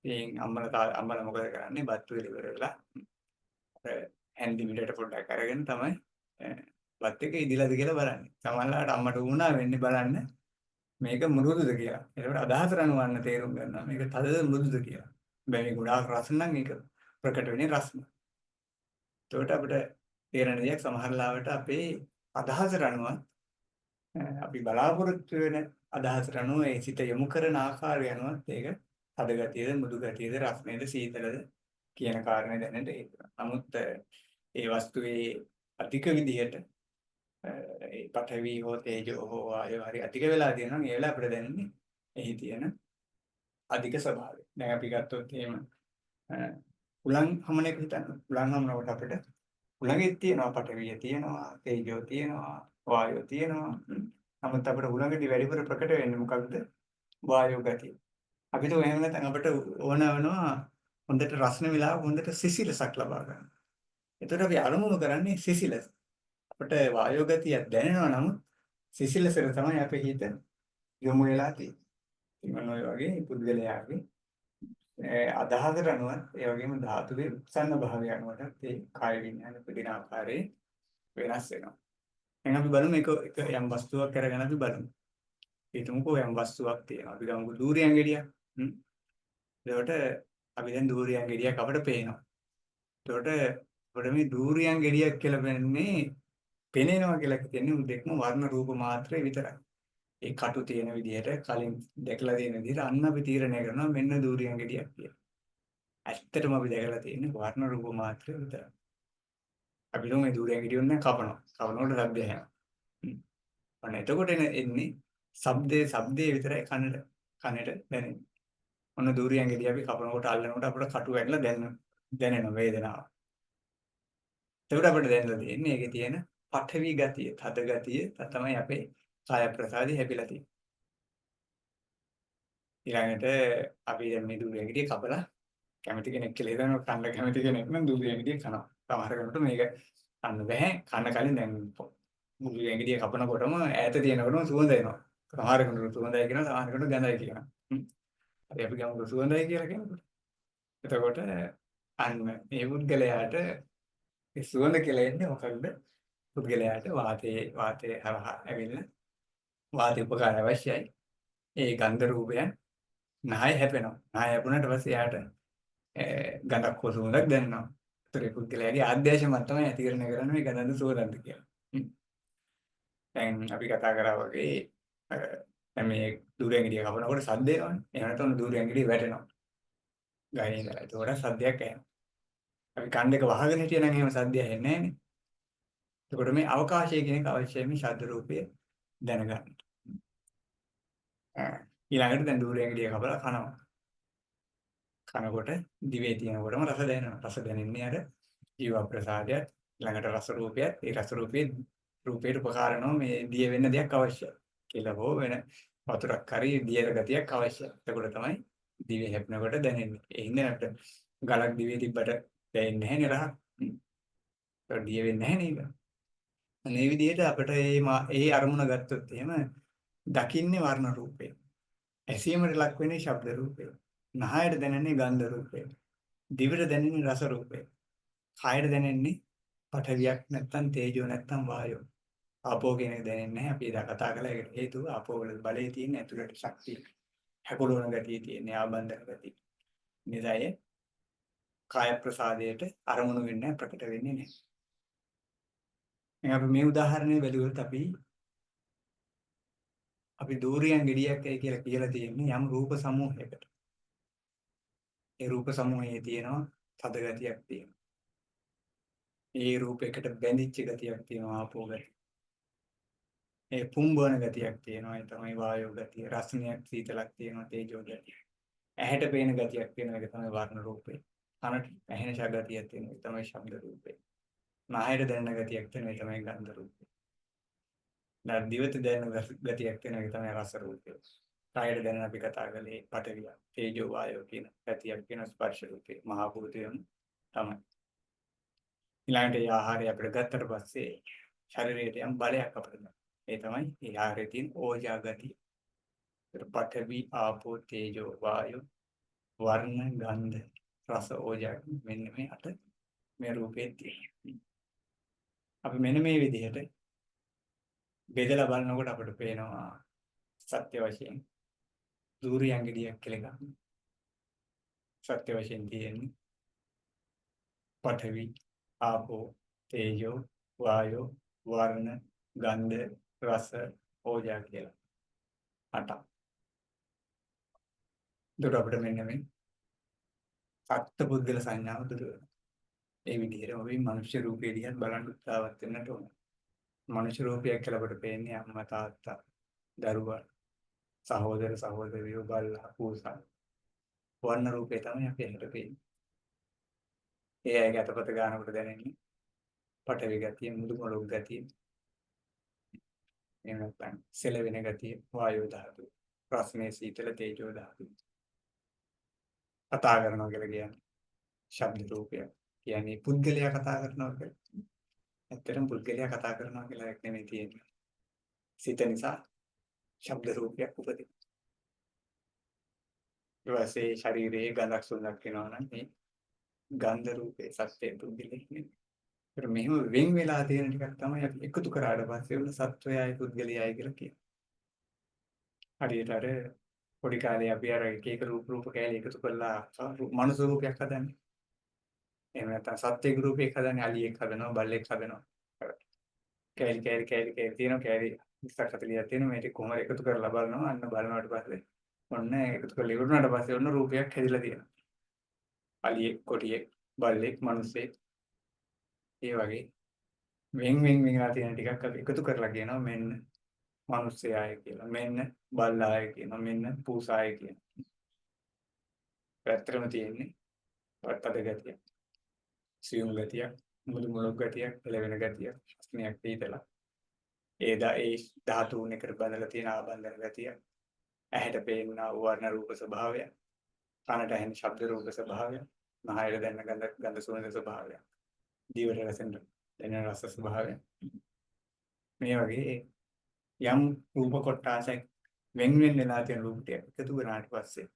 ඉතින් අම්මලා අම්මලා මොකද කරන්නේ? බත් උයලා ඉවර වෙලා අර හැන්දි මිලට පොඩ්ඩක් අරගෙන තමයි බත් එක ඉදිලාද කියලා බලන්නේ. සමහරවිට අම්මට වුණා වෙන්නේ බලන්න මේක මෘදුද කියලා. ඒකට අදහස රණවන්න තේරුම් ගන්නවා මේක තදද මෘදුද කියලා. හැබැයි මේ ගොඩාක් රස නම් ඒක ප්‍රකට වෙන්නේ රසම. එතකොට අපිට තේරෙන දෙයක් සමහර ලාවට අපේ අදහස රණුවත් අපි බලාපොරොත්තු වෙන අදහස රණුව ඒ සිත යොමු කරන ආකාරය අනුවත් ඒක තද ගතියද මෘදු ගතියද රස්නේද සීතලද කියන කාරණේ දැනෙන්න හේතු වෙනවා. නමුත් ඒ වස්තුවේ අධික විදිහට ඒ පඨවි හෝ තේජෝ හෝ වායෝ හරි අධික වෙලා තියෙනවා නම් ඒ වෙලාව අපිට දැනෙන්නේ එහි තියෙන අධික ස්වභාවය. දැන් අපි ගත්තොත් එහෙම උලන් හමන එක හිතන්න. උලන් හමනකොට අපිට උලඟෙත් තියෙනවා පඨවිය තියෙනවා තේජෝ තියෙනවා වායෝ තියෙනවා. නමුත් අපිට උලඟදී වැඩිපුර ප්‍රකට වෙන්නේ මොකක්ද? වායෝ ගතිය. අපි તો එහෙම නැත්නම් අපිට ඕන වෙනවා හොඳට රස්න වෙලාවක හොඳට සිසිලසක් ලබා ගන්න. එතකොට අපි අරමුණු කරන්නේ සිසිලස. අපිට වායෝ ගතියක් දැනෙනවා නමුත් සිසිලසට තමයි අපේ හිත යොමු වෙලා තියෙන්නේ. ඉතින් ඔය වගේ පුද්ගලයාගේ අදහසට අනුවත් ඒ වගේම ධාතුවේ උත්සන්න භාවය අනුවටත් ඒ කාය විඥාන උපදින ආකාරය වෙනස් වෙනවා. දැන් අපි බලමු එක එක යම් වස්තුවක් අරගෙන අපි බලමු. හිතමුකෝ යම් වස්තුවක් තියෙනවා. අපි ගමුකෝ දූරියන් ගෙඩියක්. එතකොට අපි දැන් දූරියන් ගෙඩියක් අපිට පේනවා. එතකොට අපිට මේ දූරියන් ගෙඩියක් කියලා පෙන්නේ පෙනෙනවා කියලා කියන්නේ උදෙක්ම වර්ණ රූප මාත්‍රේ විතරයි. ඒ කටු තියෙන විදිහට කලින් දැකලා තියෙන විදිහට අන්න අපි තීරණය කරනවා මෙන්න දූරියන් ගෙඩියක් කියලා. ඇත්තටම අපි දැකලා තියෙන්නේ වර්ණ රූප මාත්‍රේ විතරයි. අපි තුන් මේ දූරියන් ගෙඩිය ඔන්න කපනවා. කපනකොට ශබ්දය ඇහෙනවා. ඔන්න එතකොට එන්නේ ශබ්දේ විතරයි කනට දැනෙන්නේ. ඔන්න දූරියන් ගෙඩිය අපි කපනකොට අල්ලනකොට අපිට කටු වැටලා දැනෙන වේදනාව. එතකොට අපිට දැනලා තියෙන්නේ ඒකේ තියෙන පඨවි ගතිය, තද ගතිය තමයි අපේ කාය ප්‍රසාදي හැපිලා තියෙන්නේ. ඊළඟට අපි දැන් මේ දූරියන් ගෙඩිය කපලා කැමති කෙනෙක් කියලා හිතනවා කන්න කැමති කෙනෙක් නම් දූරියන් ගෙඩිය කනවා. සමහර කෙනෙකුට මේක කන්න බෑ. කන්න කලින් දැන් දූරියන් ගෙඩිය කපනකොටම ඈත තියෙනකොටම සුවඳ එනවා. සමහර කෙනෙකුට සුවඳයි කියනවා, සමහර කෙනෙකුට ගඳයි කියනවා. හරි අපි ගමුකෝ සුවඳයි කියලා කෙනෙකුට. එතකොට අන්න මේ පුද්ගලයාට ඒ සුවඳ කියලා එන්නේ මොකක්ද? පුද්ගලයාට වාතයේ හරහා ඇවිල්ලා වාතය උපකාර අවශ්‍යයි. ඒ ගන්ධ රූපයන් නහය හැපෙනවා. නහය හැපුණාට පස්සේ එයාට ගඳක් හෝ සුවඳක් දැනෙනවා. ඒතර ඒ පුද්ගලයාගේ ආද්‍යාශ මත තමයි තීරණය කරන්නේ මේ ගඳද සුවඳක්ද කියලා. දැන් අපි කතා කරා වගේ දැන් මේ දූරියන් ගෙඩිය කපනකොට සද්ද එනවනේ. එහෙම නැත්නම් දූරියන් ගෙඩිය වැටෙනවා. ගහේ ඉඳලා. ඒතකොට සද්දයක් ඇහෙනවා. අපි කන් දෙක වහගෙන හිටියනම් එහෙම සද්දයක් ඇහෙන්නේ නැහනේ. එතකොට මේ අවකාශය කියන එක අවශ්‍යයි මේ ශබ්ද රූපය දැනගන්න. ඊළඟට දැන් දූරියන් ගෙඩිය කපලා කනවා. කනකොට දිවේ තියෙනකොටම රස දැනෙනවා. රස දැනෙන්නේ අර ජීව ප්‍රසාදයත් ඊළඟට රස රූපයත් ඒ රස රූපයේ රූපයට උපකාර වෙනවා මේ දිය වෙන්න දෙයක් අවශ්‍යයි කියලා හෝ වෙන වතුරක් හරි දියර ගතියක් අවශ්‍යයි. එතකොට තමයි දිවේ හැපෙනකොට දැනෙන්නේ. ඒ හින්දා අපිට ගලක් දිවේ තිබ්බට දැනෙන්නේ නැහැ නේ රහක්. ඒක දිය වෙන්නේ නැහැ නේද? මේ විදිහට අපිට ඒ අරමුණ ගත්තොත් එහෙම දකින්නේ වර්ණ රූපය. ඇසීමට ලක් වෙන්නේ ශබ්ද රූපය. නහයට දැනෙන්නේ ගන්ධ රූපය. දිවට දැනෙන්නේ රස රූපය. කයට දැනෙන්නේ පඨවියක් නැත්තම් තේජෝ නැත්තම් වායෝ. ආපෝ කියන එක දැනෙන්නේ නැහැ. අපි එදා කතා කළා ඒකට හේතුව ආපෝ වල බලය තියෙන ඇතුළට ශක්තිය. හැකුලවන ගතිය තියෙන ආබන්ධන ගතිය. නිසා ඒ කාය ප්‍රසාදයට අරමුණු වෙන්නේ නැහැ, ප්‍රකට වෙන්නේ නැහැ. දැන් අපි මේ උදාහරණය බැලුවොත් අපි අපි දූරියන් ගෙඩියක් ඇයි කියලා කියලා තියෙන්නේ යම් රූප සමූහයකට. ඒ රූප සමූහයේ තියෙනවා තද ගතියක් තියෙනවා. ඒ රූපයකට බැඳිච්ච ගතියක් තියෙනවා ආපෝ ගතිය. ඒ පුම්බවන ගතියක් තියෙනවා ඒ තමයි වායෝ ගතිය. රස්නයක් සීතලක් තියෙනවා තේජෝ ගතිය. ඇහැට පේන ගතියක් තියෙනවා ඒක තමයි වර්ණ රූපේ. කනට ඇහෙන ශබ්ද ගතියක් තියෙනවා ඒක තමයි ශබ්ද රූපේ. නාහයට දැනෙන ගතියක් තියෙනවා ඒ තමයි ගන්ධ රූපේ. දිවට දැනෙන ගතියක් තියෙනවා ඒක තමයි රස රූපය. කායයට දැනෙන අපි කතා කළේ පඨවිය, තේජෝ වායෝ කියන ගතියක් කියන ස්පර්ශ රූපේ මහා භූතයම තමයි. ඊළඟට ඒ ආහාරය අපිට ගත්තට පස්සේ ශරීරයට යම් බලයක් අපිට දෙනවා. ඒ තමයි ඒ ආහාරයේ තියෙන ඕජා ගතිය. ඒතර පඨවි, ආපෝ, තේජෝ, වායෝ, වර්ණ, ගන්ධ, රස, ඕජා මෙන්න මේ අට මේ රූපේ තියෙනවා. අපි මෙන්න මේ විදිහට බෙදලා බලනකොට අපිට පේනවා සත්‍ය වශයෙන් දූරියන් ගෙඩියක් කියලා ගන්න. සත්‍ය වශයෙන් තියෙන්නේ පඨවි, ආපෝ, තේජෝ, වායෝ, වර්ණ, ගන්ධ, රස, ඕජා කියලා අටක්. ඒකට අපිට මෙන්න මේ සත්ත්ව පුද්ගල සංඥාව දුර වෙනවා. ඒ විදිහට අපි මනුෂ්‍ය රූපය දිහාත් බලන්න උත්සාහවත් වෙන්නට ඕන. මනුෂ්‍ය රූපයක් කියලා අපිට පේන්නේ අම්මා තාත්තා, දරුවා, සහෝදර සහෝදරියෝ, බල්ලා, පූසා. වර්ණ රූපය තමයි අපි ඇහැට පේන්නේ. ඒ අයගේ අතපත ගන්නකොට දැනෙන්නේ පඨවි ගතිය, මුදු මොළොක් ගතිය. එහෙම නැත්නම් සෙලවෙන ගතිය, වායෝ ධාතුව, රස්නේ සීතල තේජෝ ධාතුව. කතා කරනවා කියලා කියන්නේ ශබ්ද රූපය. කියන්නේ පුද්ගලයා කතා කරනවා කියලා. ඇත්තටම පුද්ගලයා කතා කරනවා කියලා එකක් නෙමෙයි තියෙන්නේ. සිත නිසා ශබ්ද රූපයක් උපදිනවා. ඊට පස්සේ ශරීරයේ ගඳක් සුවඳක් එනවා නම් මේ ගන්ධ රූපේ සත්‍ය පුද්ගලෙක් නෙමෙයි. ඒතර මෙහෙම වෙන් වෙලා තියෙන ටිකක් තමයි අපි එකතු කරාට පස්සේ උන සත්වයයි පුද්ගලයයි කියලා කියන්නේ. හරියට අර පොඩි කාලේ අපි අර එක එක රූප රූප කෑලි එකතු කරලා මනුස්ස රූපයක් හදන්නේ. එහෙම නැත්නම් සත්වයක රූපයක් හදන්නේ අලියෙක් හදනවා බල්ලෙක් හදනවා. කෑලි කෑලි කෑලි කෑලි තියෙනවා කෑලි 20ක් 40ක් තියෙනවා මේ ටික කොහොමද එකතු කරලා බලනවා. අන්න බලනවාට පස්සේ ඔන්න එකතු කරලා ඉවර වුණාට පස්සේ ඔන්න රූපයක් හැදිලා තියෙනවා. අලියෙක් කොටියෙක් බල්ලෙක් මිනිස්සෙක් ඒ වගේ වෙන් වෙන් වෙලා තියෙන ටිකක් අපි එකතු කරලා කියනවා මෙන්න මිනිස්සයාය කියලා මෙන්න බල්ලාය කියනවා මෙන්න පූසාය කියනවා. පැත්තටම තියෙන්නේ වත්තද ගතිය, සියුම් ගතියක්, මුදු මුලක් ගතියක්, එළවෙන ගතියක්, ස්නේහයක් තීතලා. ඒ ඒ ධාතුන් එකට බඳලා තියෙන ආබන්ධන ගතිය, ඇහැට පේනා වර්ණ රූප ස්වභාවය, කනට ඇහෙන ශබ්ද රූප ස්වභාවය, නහයට දැනෙන ගඳ ගඳ සුවඳ ස්වභාවය, දිවට රසෙන් දැනෙන රස ස්වභාවය. මේ වගේ යම් රූප කොටාසයක් වෙන් වෙන් වෙලා තියෙන රූප ටික එකතු වුණාට පස්සේ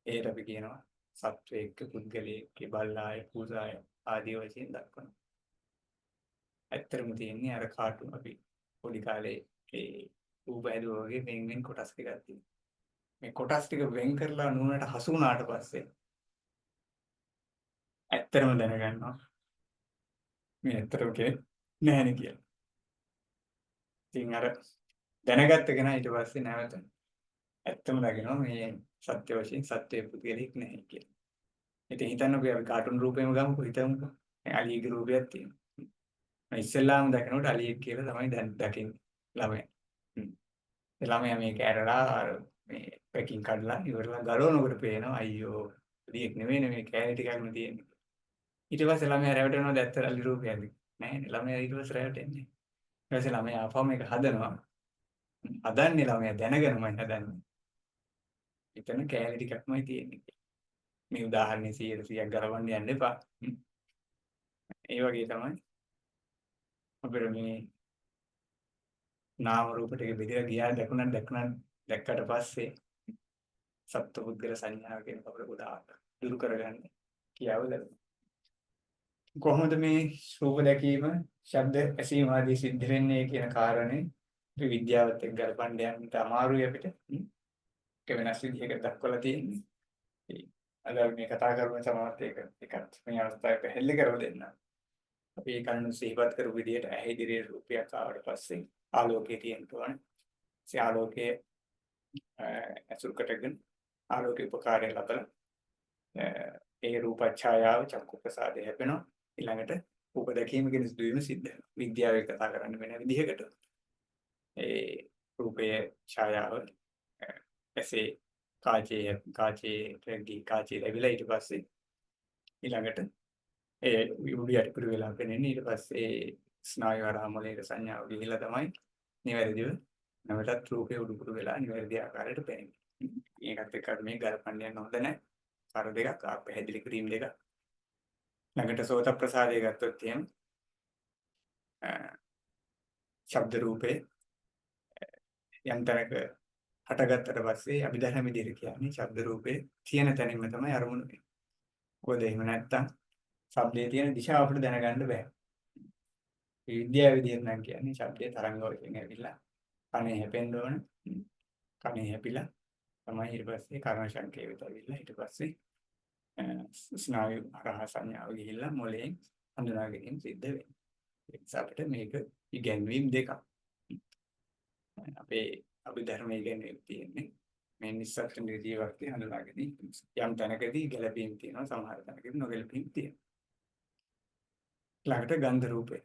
ඒකට අපි කියනවා සත්වයක පුද්ගලයෙක් බල්ලාය පූසාය ආදී වශයෙන් දක්වනවා. ඇත්තටම තියෙන්නේ අර කාටුන් අපි පොඩි කාලේ ඒ රූප හැදුවා වගේ වෙන් වෙන් කොටස් ටිකක් තියෙනවා. මේ කොටස් ටික වෙන් කරලා නුවණට හසු වුණාට පස්සේ ඇත්තටම දැනගන්නවා මේ ඇත්තටම කෙනෙක් නැහැනේ කියලා. ඉතින් අර දැනගත්ත කෙනා ඊට පස්සේ නැවත ඇත්තම දකිනවා මේ සත්‍ය වශයෙන් සත්‍ය පුද්ගලෙක් නැහැ කියලා. ඉතින් හිතන්නකෝ අපි කාටුන් රූපෙම ගමුකෝ හිතමුකෝ. දැන් අලියෙක්ගේ රූපයක් තියෙනවා. මම ඉස්සෙල්ලාම දකිනකොට අලියෙක් කියලා තමයි දැන් දකින්නේ ළමයා. ඒ ළමයා මේක ඇරලා අර මේ පැකින් කඩලා ඉවරලා ගලවනකොට පේනවා අයියෝ අලියෙක් නෙමෙයි නේ කෑලි ටිකක් නේ තියෙන්නේ. ඊට පස්සේ ළමයා රැවටෙනවද ඇත්තට අලි රූපයක්ද? නෑ නේ ළමයා ඊට පස්සේ රැවටෙන්නේ. ඊට පස්සේ ළමයා ආපහු මේක හදනවා. හදන්නේ ළමයා දැනගෙනමයි හදන්නේ. එතන කෑලි ටිකක්මයි තියෙන්නේ කියලා. මේ උදාහරණේ 100%ක් ගලවන්න යන්න එපා. ඒ වගේ තමයි අපිට මේ නාම රූප ටික බෙදලා ගියා දැකුණා දැක්කට පස්සේ සත්පුද්ගල සංඥාව කියන අපිට ගොඩාක් දුරු කරගන්න කියාව ලැබෙනවා. කොහොමද මේ රූප දැකීම, ශබ්ද ඇසීම ආදී සිද්ධ වෙන්නේ කියන කාරණේ අපි විද්‍යාවත් එක්ක ගලපන්න යන්න අමාරුයි අපිට. ඒක වෙනස් විදිහකට දක්වලා තියෙන්නේ. අද අපි මේ කතා කරන සමහරත් ඒක එකත් මේ අවස්ථාවේ පැහැදිලි කරලා දෙන්න. අපි ඒ කරුණු සිහිපත් කරපු විදිහට ඇහැ ඉදිරියේ රූපයක් ආවට පස්සේ ආලෝකය තියෙන්න ඕනේ. ඒ ආලෝකයේ ඇසුරු කරගෙන ආලෝකයේ උපකාරය ලබලා ඒ රූප ඡායාව චක්කු ප්‍රසාදය හැපෙනවා. ඊළඟට රූප දැකීම කියන සිදුවීම සිද්ධ වෙනවා. විද්‍යාවේ කතා කරන්න වෙන විදිහකට ඒ රූපයේ ඡායාව ඇසේ කාචයේ කාචයේ කාචයේ ලැබිලා ඊට පස්සේ ඊළඟට ඒ උඩු යටිකුරු වෙලා පෙනෙන්නේ. ඊට පස්සේ ස්නායු හරහා මොළයට සංඥාව ගිහිලා තමයි නිවැරදිව නැවතත් රූපේ උඩුකුරු වෙලා නිවැරදි ආකාරයට පෙනෙන්නේ. ඒකත් එක්ක අපි මේ ගලපන්න යන්න හොඳ නැහැ. කර දෙකක් පැහැදිලි කිරීම දෙකක්. ළඟට සෝත ප්‍රසාදය ගත්තොත් එහෙම ශබ්ද රූපේ යම් තැනක හටගත්තට පස්සේ අභිධර්ම විදිහට කියන්නේ ශබ්ද රූපේ තියෙන තැනින්ම තමයි අරමුණු වෙන්නේ. මොකද එහෙම නැත්තම් ශබ්දයේ තියෙන දිශාව අපිට දැනගන්න බෑ. විද්‍යාව විදිහට නම් කියන්නේ ශබ්දයේ තරංග වශයෙන් ඇවිල්ලා කනේ හැපෙන්න ඕන. කනේ හැපිලා තමයි ඊට පස්සේ කර්ණ සංකේත වෙත ඇවිල්ලා ඊට පස්සේ ස්නායු හරහා සංඥාව ගිහිල්ලා මොළයෙන් හඳුනා ගැනීම සිද්ධ වෙන්නේ. ඒ නිසා අපිට මේක ඉගැන්වීම් දෙකක්. අපේ අභිධර්මයේ ඉගැන්වීම් තියෙන්නේ මේ නිස්සත්ත්ව නිර්ජීවත්වය හඳුනා ගැනීම. යම් තැනකදී ගැළපීම් තියෙනවා, සමහර තැනකදී නොගැළපීම් තියෙනවා. ළඟට ගන්ධ රූපය.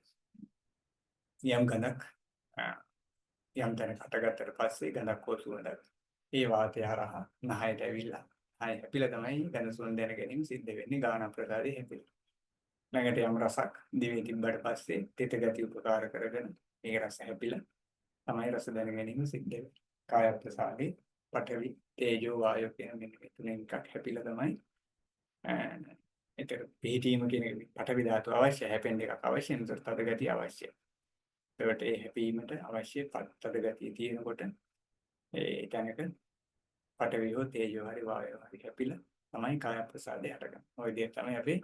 යම් ගඳක් යම් තැනක හටගත්තට පස්සේ ගඳක් හෝ සුවඳක් ඒ වාතය හරහා නහයට ඇවිල්ලා නහය හැපිලා තමයි ගඳ සුවඳ දැන ගැනීම සිද්ධ වෙන්නේ ගාන ප්‍රසාදයේ හැපිලා. ළඟට යම් රසක් දිවේ තිබ්බට පස්සේ තෙත ගති උපකාර කරගෙන ඒ රස හැපිලා තමයි රස දැන ගැනීම සිද්ධ වෙන්නේ. කාය ප්‍රසාදේ පඨවි තේජෝ වායෝ කියන මෙන්න මේ තුනෙන් එකක් හැපිලා තමයි ඒතර පිහිටීම කියන එක පඨවි ධාතුව අවශ්‍ය, හැපෙන්න එකක් අවශ්‍ය, එතකොට තද ගතිය අවශ්‍යයි. ඒකට ඒ හැපීමට අවශ්‍ය තද ගතිය තියෙනකොට ඒ තැනක පඨවි හෝ තේජෝ හරි වායෝ හරි හැපිලා තමයි කාය ප්‍රසාදය හටගන්නේ. ඔය විදිහට තමයි අපේ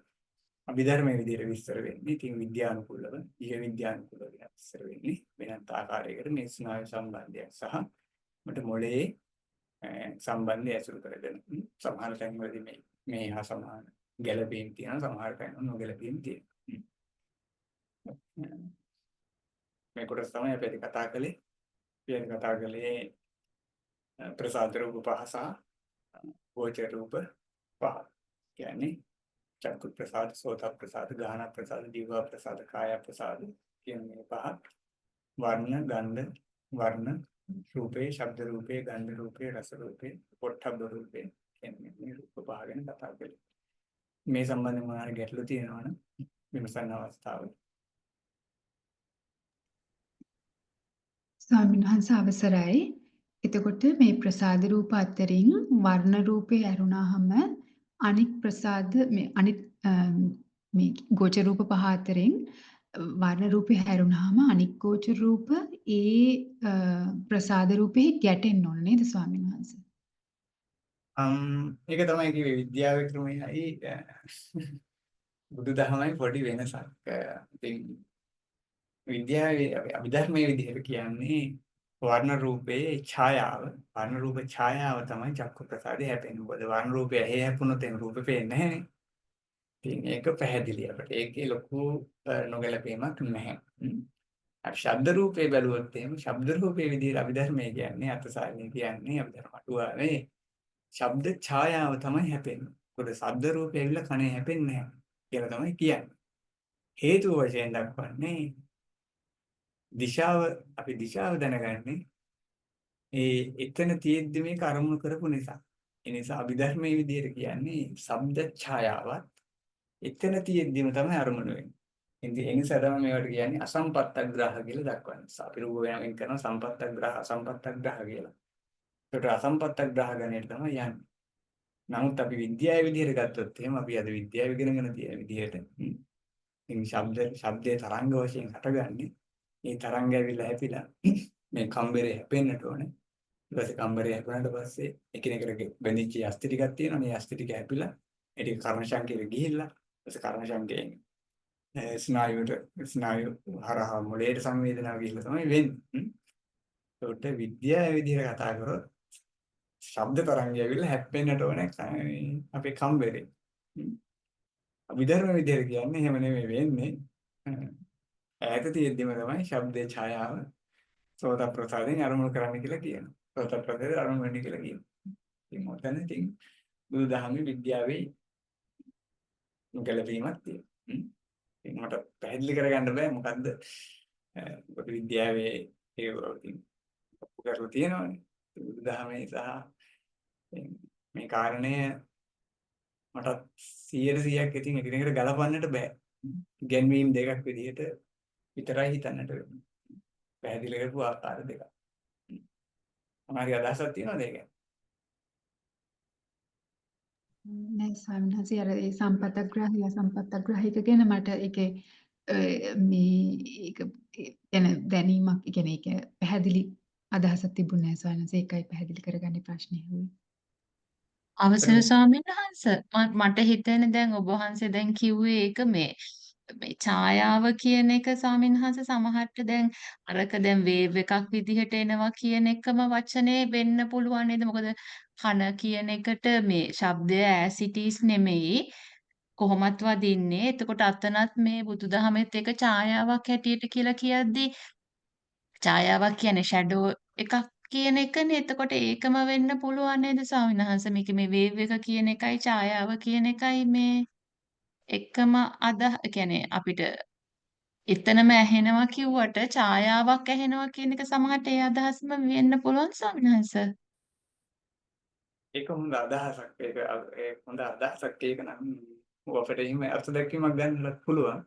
අභිධර්මයේ විදිහට විස්තර වෙන්නේ. ඉතින් විද්‍යානුකූලව, ජීව විද්‍යානුකූලව විස්තර වෙන්නේ වෙනත් ආකාරයකට මේ ස්නායු සම්බන්ධයක් සහ මට මොළයේ සම්බන්ධය ඇසුරු කරගෙන සමහර තැන්වලදී මේ මේ හා සමාන ගැළපීම් තියෙනවා, සමහර තැන්වල නොගැළපීම් තියෙනවා. මේ කොටස තමයි අපි අද කතා කළේ. අපි අද කතා කළේ ප්‍රසාද රූප පහ සහ ගෝචර රූප පහ. කියන්නේ චක්කු ප්‍රසාද, සෝත ප්‍රසාද, ගාහන ප්‍රසාද, ජීව ප්‍රසාද, කාය ප්‍රසාද කියන මේ පහ වර්ණ, ගන්ධ, වර්ණ රූපේ, ශබ්ද රූපේ, ගන්ධ රූපේ, රස රූපේ, පොට්ටබ්බ රූපේ කියන මේ රූප පහ ගැන කතා කළේ. මේ සම්බන්ධයෙන් මොන හරි ගැටලු තියෙනවා නම් විමසන්න අවස්ථාව. ස්වාමීන් වහන්සේ අවසරයි. එතකොට මේ ප්‍රසාද රූප අතරින් වර්ණ රූපේ ඇරුණාම අනික් ප්‍රසාද මේ අනිත් මේ ගෝචර රූප පහ අතරින් වර්ණ රූපේ හැරුණාම අනික් ගෝචර රූප ඒ ප්‍රසාද රූපෙහි ගැටෙන්න ඕන නේද ස්වාමීන් වහන්සේ? ඒක තමයි කිව්වේ විද්‍යාවේ ක්‍රමයයි බුදුදහමයි පොඩි වෙනසක්. ඉතින් විද්‍යාවේ අභිධර්මයේ විදිහට කියන්නේ වර්ණ රූපයේ ඡායාව, වර්ණ රූප ඡායාව තමයි චක්කු ප්‍රසාදේ හැපෙන්නේ. මොකද වර්ණ රූපය ඇහි හැපුණොත් එහෙම රූපේ පේන්නේ නැහැනේ. ඉතින් ඒක පැහැදිලි අපිට. ඒකේ ලොකු නොගැලපීමක් නැහැ. අපි ශබ්ද රූපේ බැලුවොත් එහෙම ශබ්ද රූපේ විදිහට අභිධර්මයේ කියන්නේ අර්ථසාරණය කියන්නේ අභිධර්ම අටුවාවේ ශබ්ද ඡායාව තමයි හැපෙන්නේ. මොකද ශබ්ද රූපේ ඇවිල්ලා කනේ හැපෙන්නේ නැහැ කියලා තමයි කියන්නේ. හේතුව වශයෙන් දක්වන්නේ දිශාව. අපි දිශාව දැනගන්නේ ඒ එතන තියෙද්දි මේක අරමුණු කරපු නිසා. ඒ නිසා අභිධර්මයේ විදිහට කියන්නේ ශබ්ද ඡායාවත් එතන තියෙද්දිම තමයි අරමුණු වෙන්නේ. ඉතින් ඒ නිසා තමයි මේවට කියන්නේ අසම්පත්තග්‍රාහ කියලා දක්වන්නේ. අපි රූප වෙන කරන සම්පත්තග්‍රාහ අසම්පත්තග්‍රාහ කියලා. ඒකට අසම්පත්තග්‍රාහ ගණයට තමයි යන්නේ. නමුත් අපි විද්‍යාවේ විදිහට ගත්තොත් එහෙම අපි අද විද්‍යාව ඉගෙනගෙන තියෙන විදිහට ඉතින් ශබ්දයේ තරංග වශයෙන් හටගන්නේ. මේ තරංග ඇවිල්ලා හැපිලා මේ කම්බරේ හැපෙන්නට ඕනේ. ඊට පස්සේ කම්බරේ හැපුණාට පස්සේ එකිනෙකට බැඳිච්ච අස්ථි ටිකක් තියෙනවා. මේ අස්ථි ටික හැපිලා ඒ ටික කර්ණ ශංකයට ගිහිල්ලා ඊට පස්සේ කර්ණ ශංකයෙන් ස්නායුවට ස්නායු හරහා මොළයට සංවේදනාව ගිහිල්ලා තමයි වෙන්නේ. ඒකට විද්‍යාව විදිහට කතා කරොත් ශබ්ද තරංගය ඇවිල්ලා හැප්පෙන්නට ඕනේ අපේ කම්බරේ. අභිධර්ම විදිහට කියන්නේ එහෙම නෙමෙයි වෙන්නේ. ඈත තියෙද්දිම තමයි ශබ්දේ ඡායාව සෝත ප්‍රසාදයෙන් අරමුණු කරන්න කියලා කියනවා. සෝත ප්‍රසාදයෙන් අරමුණු වෙන්න කියලා කියනවා. ඉතින් ඔතන ඉතින් බුදුදහමේ විද්‍යාවේ ගැළපීමක් තියෙනවා. ඉතින් මට පැහැදිලි කරගන්න බෑ මොකද්ද මොකද විද්‍යාවේ ඒක ඉතින් ඔප්පු කරලා තියෙනවනේ. බුදුදහමේ සහ මේ කාරණය මටත් 100%ක් ඉතින් එකිනෙකට ගලපන්නට බෑ. ඉගැන්වීම් දෙකක් විදිහට විතරයි හිතන්නට වෙන්නේ. පැහැදිලි කරපු ආකාර දෙකක්. මොනවා හරි අදහසක් තියෙනවද ඒ ගැන? නෑ ස්වාමීන් වහන්සේ, අර ඒ සම්පතග්‍රාහී අසම්පතග්‍රාහීක ගැන මට ඒකේ මේ ඒක ගැන දැනීමක්, ඒ කියන්නේ ඒක පැහැදිලි අදහසක් තිබුණේ නෑ ස්වාමීන් වහන්සේ. ඒකයි පැහැදිලි කරගන්න ප්‍රශ්නේ ඇහුවේ. අවසර ස්වාමීන් වහන්ස, මට හිතෙන දැන් ඔබ වහන්සේ දැන් කිව්වේ ඒක මේ මේ ඡායාව කියන එක ස්වාමීන් වහන්සේ සමහරට දැන් අරක දැන් වේව් එකක් විදිහට එනවා කියන එකම වචනේ වෙන්න පුළුවන් නේද? මොකද කන කියන එකට මේ ශබ්දය ඇස් it is නෙමෙයි කොහොමත් වදින්නේ. එතකොට අතනත් මේ බුදුදහමෙත් එක ඡායාවක් හැටියට කියලා කියද්දි ඡායාවක් කියන්නේ ෂැඩෝ එකක් කියන එකනේ. එතකොට ඒකම වෙන්න පුළුවන් නේද ස්වාමීන් වහන්සේ? මේක මේ වේව් එක කියන එකයි ඡායාව කියන එකයි මේ එකම කියන්නේ අපිට එතනම ඇහෙනවා කිව්වට ඡායාවක් ඇහෙනවා කියන එක සමහරට ඒ අදහසම වෙන්න පුළුවන් ස්වාමීන් වහන්සේ. ඒක හොඳ අදහසක්. ඒක හොඳ අදහසක්. ඒක නම් අපිට එහෙම අර්ථ දැක්වීමක් ගන්නත් පුළුවන්.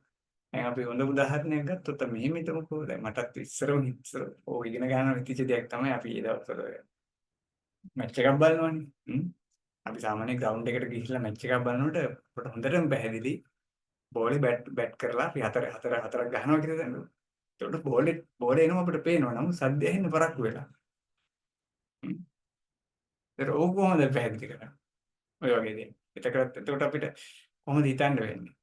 දැන් අපි හොඳ උදාහරණයක් ගත්තොත් මෙහෙම හිතමුකෝ. දැන් මටත් ඉස්සරම ඉස්සර ඕක ඉගෙන ගන්න හිතිච්ච දෙයක් තමයි අපි ඒ දවස්වල මැච් එකක් බලනවනේ. අපි සාමාන්‍ය ග්‍රවුන්ඩ් එකට ගිහිල්ලා මැච් එකක් බලනකොට අපිට හොඳටම පැහැදිලි බෝලේ බැට් බැට් කරලා අපි හතර හතර හතරක් ගහනවා කියලා දැන්. එතකොට බෝලේ බෝලේ එනවා අපිට පේනවා. නමුත් සද්දය ඇහෙන්න පරක්කු වෙලා. ඒතර ඕක කොහොමද පැහැදිලි කරන්නේ? ඔය වගේ දේවල්. එතකොට අපිට කොහොමද හිතන්න වෙන්නේ?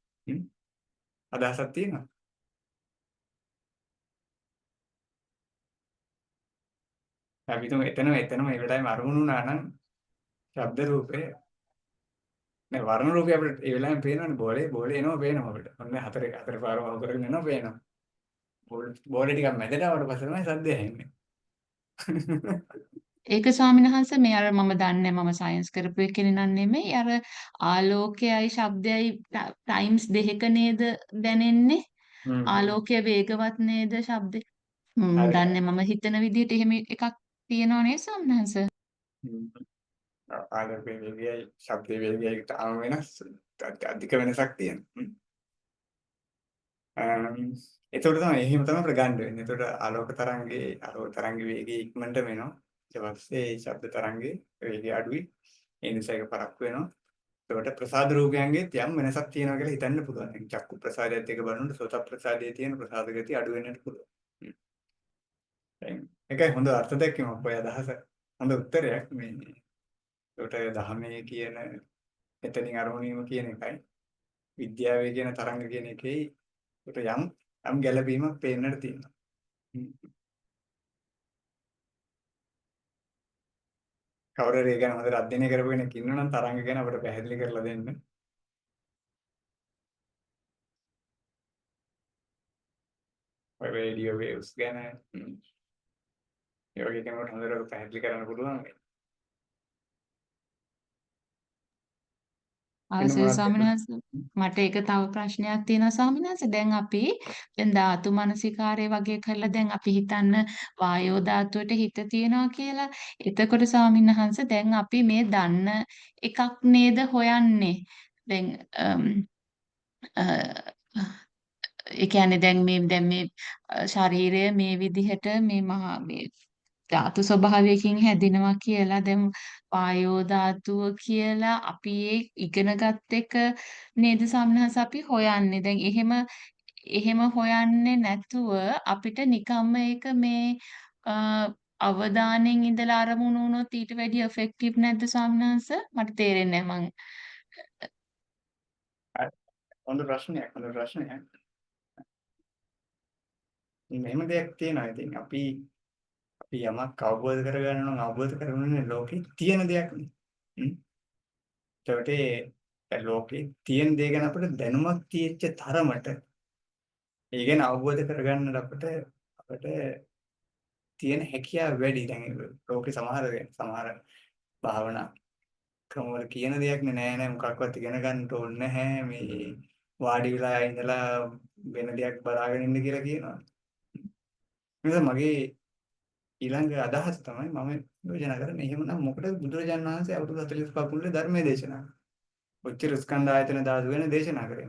අදහසක් තියෙනවද? අපි හිතමු එතනම එතනම ඒ වෙලාවෙම අරමුණු වුණා නම් ශබ්ද රූපය නෑ වර්ණ රූපය අපිට ඒ වෙලාවෙම පේනවනේ. බෝලේ බෝලේ එනවා පේනවා අපිට. ඔන්න හතර හතර පාර වහු කරගෙන එනවා පේනවා. බෝලේ ටිකක් මැදට ආවට පස්සේ තමයි සද්දය ඇහෙන්නේ. ඒක ස්වාමීන් වහන්සේ මේ අර මම දන්නේ මම සයන්ස් කරපු එකනේ නන් නෙමෙයි, අර ආලෝකයයි ශබ්දයයි ටයිම්ස් දෙකක නේද දැනෙන්නේ. ආලෝකය වේගවත් නේද ශබ්දේ. මම දන්නේ මම හිතන විදිහට එහෙම එකක් තියෙනව නේද ස්වාමීන් වහන්සේ? ආලෝකයේ වේගයයි ශබ්දයේ වේගයයි තාම වෙනස්, අධික වෙනසක් තියෙනවා. එතකොට තමයි එහෙම තමයි අපිට ගන්න වෙන්නේ. එතකොට ආලෝක තරංගේ වේගය ඉක්මනට වෙනවා. ඊට පස්සේ ශබ්ද තරංගේ වේගය අඩුයි. ඒ නිසා ඒක පරක්කු වෙනවා. එතකොට ප්‍රසාද රූපයන්ගෙත් යම් වෙනසක් තියෙනවා කියලා හිතන්න පුළුවන්. දැන් චක්කු ප්‍රසාදයත් එක්ක බලනකොට සෝත ප්‍රසාදයේ තියෙන ප්‍රසාද ගතිය අඩු වෙන්නට පුළුවන්. දැන් ඒකයි හොඳ අර්ථ දැක්වීමක් ඔය අදහස. හොඳ උත්තරයක් මේ. එතකොට දහමේ කියන එතනින් අරමුණ වීම කියන එකයි විද්‍යාවේ කියන තරංග කියන එකේ එතකොට යම් යම් ගැළපීමක් පේන්නට තියෙනවා. කවුරු හරි ඒ ගැන හොඳට අධ්‍යයනය කරපු කෙනෙක් ඉන්නවා නම් තරංග ගැන අපිට පැහැදිලි කරලා දෙන්න. ඔය රේඩියෝ වේව්ස් ගැන ඒ වගේ කෙනෙකුට හොඳට පැහැදිලි කරන්න පුළුවන්. අවසර ස්වාමීන් වහන්සේ, මට ඒක තව ප්‍රශ්නයක් තියෙනවා ස්වාමීන් වහන්සේ. දැන් අපි දැන් ධාතු මනසිකාරය වගේ කරලා දැන් අපි හිතන්න වායෝ ධාතුවට හිත තියනවා කියලා. එතකොට ස්වාමීන් වහන්සේ දැන් අපි මේ දන්න එකක් නේද හොයන්නේ. දැන් ඒ කියන්නේ දැන් මේ ශරීරය මේ විදිහට මේ මහා මේ ධාතු ස්වභාවයකින් හැදෙනවා කියලා දැන් වායෝ ධාතුව කියලා අපි ඒ ඉගෙනගත් එක නේද ස්වාමීන් අපි හොයන්නේ. දැන් එහෙම හොයන්නේ නැතුව අපිට නිකම්ම ඒක මේ අවධානයෙන් ඉඳලා අරමුණු වුණොත් ඊට වැඩිය එෆෙක්ටිව් නැද්ද ස්වාමීන් වහන්සේ? මට තේරෙන්නේ නැහැ මං. හොඳ ප්‍රශ්නයක්, හොඳ ප්‍රශ්නයක්. මෙහෙම දෙයක් තියෙනවා. ඉතින් අපි අපි යමක් අවබෝධ කරගන්න නම් අවබෝධ කරගන්න ලෝකේ තියෙන දෙයක් නේ. එතකොට ඒ ලෝකේ තියෙන දේ ගැන අපිට දැනුමක් තියෙච්ච තරමට ඒ ගැන අවබෝධ කරගන්න අපිට අපිට තියෙන හැකියාව වැඩි. දැන් ලෝකේ සමහර සමහර භාවනා ක්‍රමවල කියන දෙයක් නේ, නෑ නෑ මොකක්වත් ඉගෙන ගන්න ඕනේ නැහැ, මේ වාඩි වෙලා ඉඳලා වෙන දෙයක් බලාගෙන ඉන්න කියලා කියනවා. නිසා මගේ ඊළඟ අදහස තමයි මම යෝජනා කරන්නේ, එහෙමනම් මොකටද බුදුරජාණන් වහන්සේ අවුරුදු 45 මුළුල්ලේ ධර්මයේ දේශනා කළේ? ඔච්චර ස්කන්ධ ආයතන ධාතු වෙන දේශනා කරේ.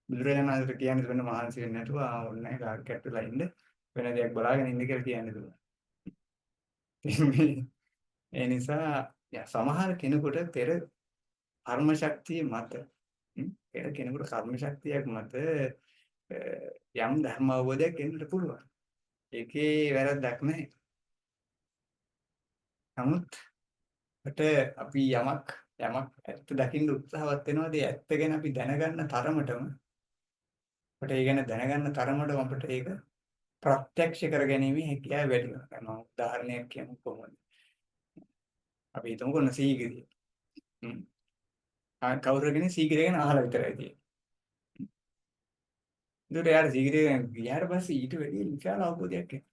බුදුරජාණන් වහන්සේට කියන්නේ වෙන මහන්සි වෙන්නේ නැතුව ආ ඕනේ නැහැ කාක් කැට්ටලා ඉන්න, වෙන දෙයක් බලාගෙන ඉන්න කියලා කියන්නේ දුන්නා. ඒ නිසා සමහර කෙනෙකුට පෙර කර්ම ශක්තිය මත, පෙර කෙනෙකුට කර්ම ශක්තියක් මත යම් ධර්ම අවබෝධයක් එන්නට පුළුවන්. ඒකේ වැරද්දක් නැහැ. නමුත් අපිට අපි යමක් යමක් ඇත්ත දකින්න උත්සාහවත් වෙනවාද, ඒ ඇත්ත ගැන අපි දැනගන්න තරමටම අපිට ඒ ගැන දැනගන්න තරමටම අපිට ඒක ප්‍රත්‍යක්ෂ කරගැනීමේ හැකියාව වැඩි වෙනවා. දැන් මම උදාහරණයක් කියමු කොහොමද? අපි හිතමුකෝ ඔන්න සීගිරිය. කවුරු කෙනෙක් සීගිරිය ගැන අහලා විතරයි තියෙන්නේ. ඒකට එයාට සීගිරිය ගැන ගියාට පස්සේ ඊට වැඩිය විශාල අවබෝධයක් එනවා.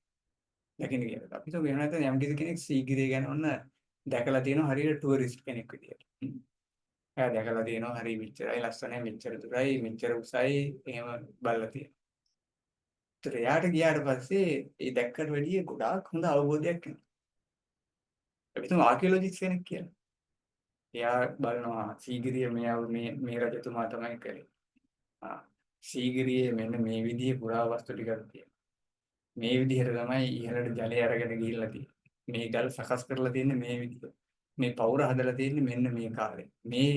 දකින්න ගියාට. අපි හිතමු එහෙම නැත්නම් යම් කිසි කෙනෙක් සීගිරිය ගැන ඔන්න දැකලා තියෙනවා හරියට ටුවරිස්ට් කෙනෙක් විදියට. එයා දැකලා තියෙනවා හරි මෙච්චරයි ලස්සනයි, මෙච්චර දුරයි, මෙච්චර උසයි, එහෙම බලලා තියෙනවා. ඒතර එයාට ගියාට පස්සේ ඒ දැක්කට වැඩිය ගොඩාක් හොඳ අවබෝධයක් එනවා. අපි හිතමු ආකියොලොජිස්ට් කෙනෙක් කියලා. එයා බලනවා සීගිරිය මේ මේ මේ රජතුමා තමයි කළේ. ආ සීගිරියේ මෙන්න මේ විදිහේ පුරාවස්තු ටිකක් තියෙනවා. මේ විදිහට තමයි ඉහළට ජලය අරගෙන ගිහිල්ලා තියෙන්නේ. මේ ගල් සකස් කරලා තියෙන්නේ මේ විදිහට. මේ පවුර හදලා තියෙන්නේ මෙන්න මේ කාලේ. මේ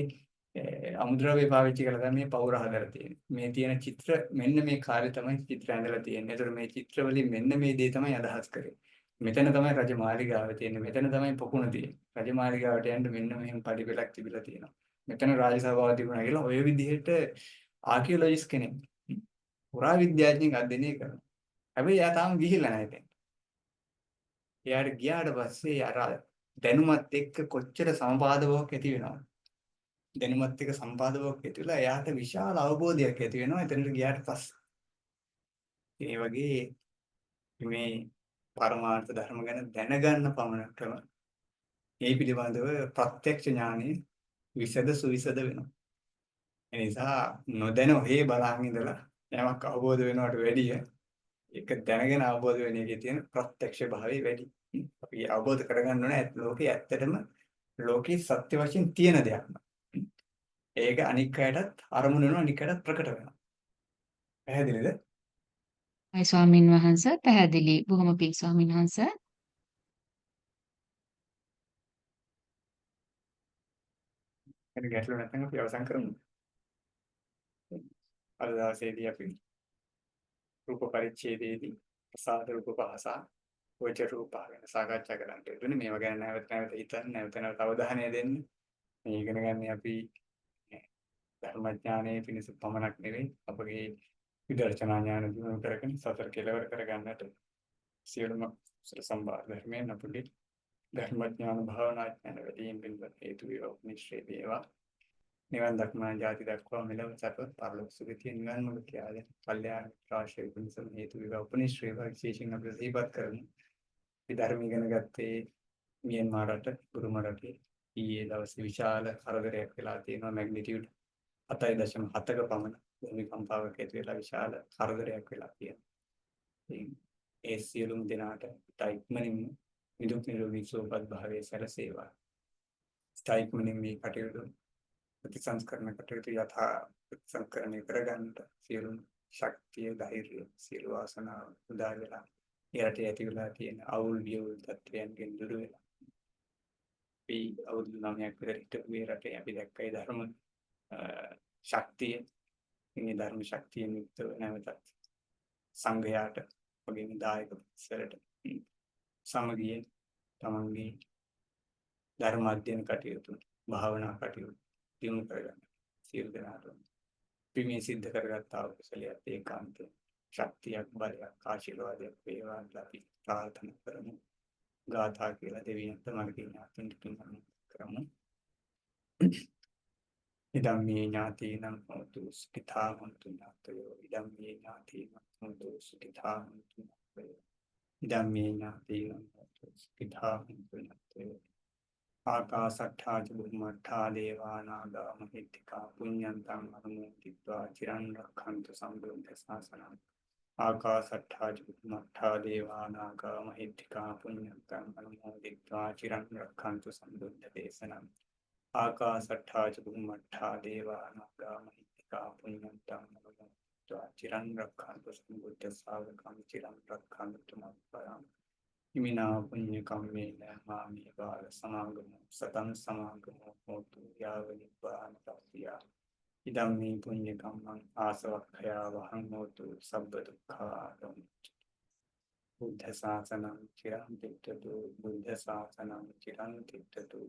අමුද්‍රව්‍ය පාවිච්චි කරලා තමයි මේ පවුර හදලා තියෙන්නේ. මේ තියෙන චිත්‍ර මෙන්න මේ කාලේ තමයි චිත්‍ර ඇඳලා තියෙන්නේ. ඒතර මේ චිත්‍ර වලින් මෙන්න මේ දේ තමයි අදහස් කරේ. මෙතන තමයි රජ මාලිගාව තියෙන්නේ. මෙතන තමයි පොකුණ තියෙන්නේ. රජ මාලිගාවට යන්න මෙන්න මෙහෙම පඩි පෙළක් තිබිලා තියෙනවා. මෙතන රාජසභාව තිබුණා කියලා ඔය විදිහට ආකියොලොජිස්ට් කෙනෙක් පුරාවිද්‍යාඥයෙක් අධ්‍යයනය කරනවා. හැබැයි එයා තාම ගිහිල්ලා නැහැ එතෙන්ට. එයාට ගියාට පස්සේ අර දැනුමත් එක්ක කොච්චර සමපාද බවක් ඇති වෙනවද? දැනුමත් එක්ක සම්පාද බවක් ඇති වෙලා එයාට විශාල අවබෝධයක් ඇති වෙනවා එතනට ගියාට පස්සේ. ඒ වගේ මේ පරමාර්ථ ධර්ම ගැන දැනගන්න පමණටම ඒ පිළිබඳව ප්‍රත්‍යක්ෂ ඥානෙ විසද සුවිසද වෙනවා. ඒ නිසා නොදැන ඔහේ බලන් ඉඳලා යමක් අවබෝධ වෙනවට වැඩිය ඒක දැනගෙන අවබෝධ වෙන එකේ තියෙන ප්‍රත්‍යක්ෂ භාවය වැඩි. අපි අවබෝධ කරගන්න ඕනේ ලෝකේ ඇත්තටම ලෝකේ සත්‍ය වශයෙන් තියෙන දෙයක්. ඒක අනික් අයටත් අරමුණ වෙනවා, අනික් අයටත් ප්‍රකට වෙනවා. පැහැදිලිද? අය ස්වාමින් වහන්සේ පැහැදිලි. බොහොම පිං ස්වාමින් වහන්සේ. වෙන ගැටලු නැත්නම් අපි අවසන් කරමු. අද දවසේදී අපි රූප පරිච්ඡේදයේදී ප්‍රසාද රූප පහ සහ ගෝචර රූප පහ ගැන සාකච්ඡා කරන්න යෙදුනේ. මේවා ගැන නැවත නැවත හිතන්න, නැවත නැවත අවධානය දෙන්න. මේ ඉගෙන ගන්න අපි ධර්මඥානයේ පිණිස පමණක් නෙවෙයි, අපගේ විදර්ශනා ඥාන දියුණු කරගෙන සතර කෙලවර කරගන්නට සියලුම කුසල සම්භාර ධර්මයන් අපගේ ධර්මඥාන භාවනා ඥාන වැඩි වීම පිණිස හේතු වේවා, උපනිශ්‍රේ වේවා. නිවන් දක්නා ජාති දක්වා මෙලොව සැප පරලොව සුගතිය නිවන් මඟ කියා දෙන කල්යාණ රාශිය පිණිසම හේතු වේවා, උපනිශ්‍රේ වේවා. විශේෂයෙන් අපි සිහිපත් කරමු. අපි ධර්ම ඉගෙන ගත්තේ මියන්මාර් රට, බුරුම රටේ ඊයේ දවසේ විශාල කරදරයක් වෙලා තියෙනවා. මැග්නිටියුඩ් 7.7ක පමණ භූමිකම්පාවක් ඇති වෙලා විශාල කරදරයක් වෙලා තියෙනවා. ඉතින් ඒ සියලුම දෙනාට ඉතා ඉක්මනින්ම නිදුක් නිරෝගී සුවපත් භාවයේ සැලසේවා. ඉතා ඉක්මනින් මේ කටයුතු ප්‍රතිසංස්කරණ කටයුතු යථා ප්‍රතිසංස්කරණය කරගන්නට සියලුම ශක්තිය, ධෛර්යය, සියලු වාසනාව උදා වෙලා ඒ රටේ ඇති වෙලා තියෙන අවුල් වියවුල් තත්ත්වයන්ගෙන් දුර වෙලා අපි අවුරුදු 9ක් විතර හිටපු මේ රටේ අපි දැක්කේ ධර්ම ශක්තිය. මේ ධර්ම ශක්තියෙන් යුක්තව නැවතත් සංඝයාට වගේම දායක පිරිසට සමගියෙන් තමන්ගේ ධර්ම අධ්‍යයන කටයුතු, භාවනා කටයුතු දියුණු කරගන්න සියලු දෙනාටම අපි මේ සිද්ධ කරගත් ආ කුසලයට ඒකාන්තයෙන් ශක්තියක්, බලයක්, ආශිර්වාදයක් වේවා කියලා අපි ප්‍රාර්ථනා කරමු. ගාථා කියලා දෙවියන්ට, මළගිය ඥාතීන්ට පින් කරමු. ඉදම් මේ ඥාතීනං හෝතු සුඛිතා හොන්තු ඥාතයෝ. ඉදම් මේ ඥාතීනං හෝතු සුඛිතා හොන්තු ඥාතයෝ. ඉදම් මේ ඥාතීනං හෝතු සුඛිතා හොන්තු ඥාතයෝ. ආකාසට්ඨා ච බුම්මට්ඨා දේවා නාග මහිද්దికා පුඤ්ඤන්තං අනුමෝදිत्वा චිරන් රක්ඛන්තු සම්බුද්ධ ශාසනං. ආකාසට්ඨා ච බුම්මට්ඨා දේවා නාග මහිද්దికා පුඤ්ඤන්තං අනුමෝදිत्वा චිරන් රක්ඛන්තු සම්බුද්ධ දේශනං. ආකාසට්ඨා ච බුම්මට්ඨා දේවා නාග මහිද්దికා පුඤ්ඤන්තං අනුමෝදිत्वा චිරන් රක්ඛන්තු සම්බුද්ධ ශාවකං චිරන් රක්ඛන්තු මං පරං. ඉමිනා පුඤ්ඤ කම්මේන මාමි බාල සමාගමෝ සතං සමාගමෝ හෝතු යාව නිබ්බාන පස්සිය. ඉදම් මේ පුඤ්ඤ කම්මං ආසවක්ඛයා වහං හෝතු සබ්බ දුක්ඛා. බුද්ධ ශාසනං චිරං තිට්ඨතු, බුද්ධ ශාසනං චිරං තිට්ඨතු,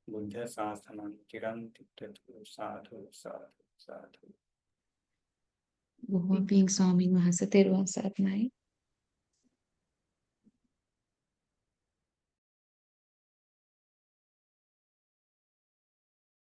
බුද්ධ ශාසනං චිරං තිට්ඨතු. සාධු සාධු සාධු. බොහොම පිං ස්වාමින් වහන්සේ, තෙරුවන් සරණයි.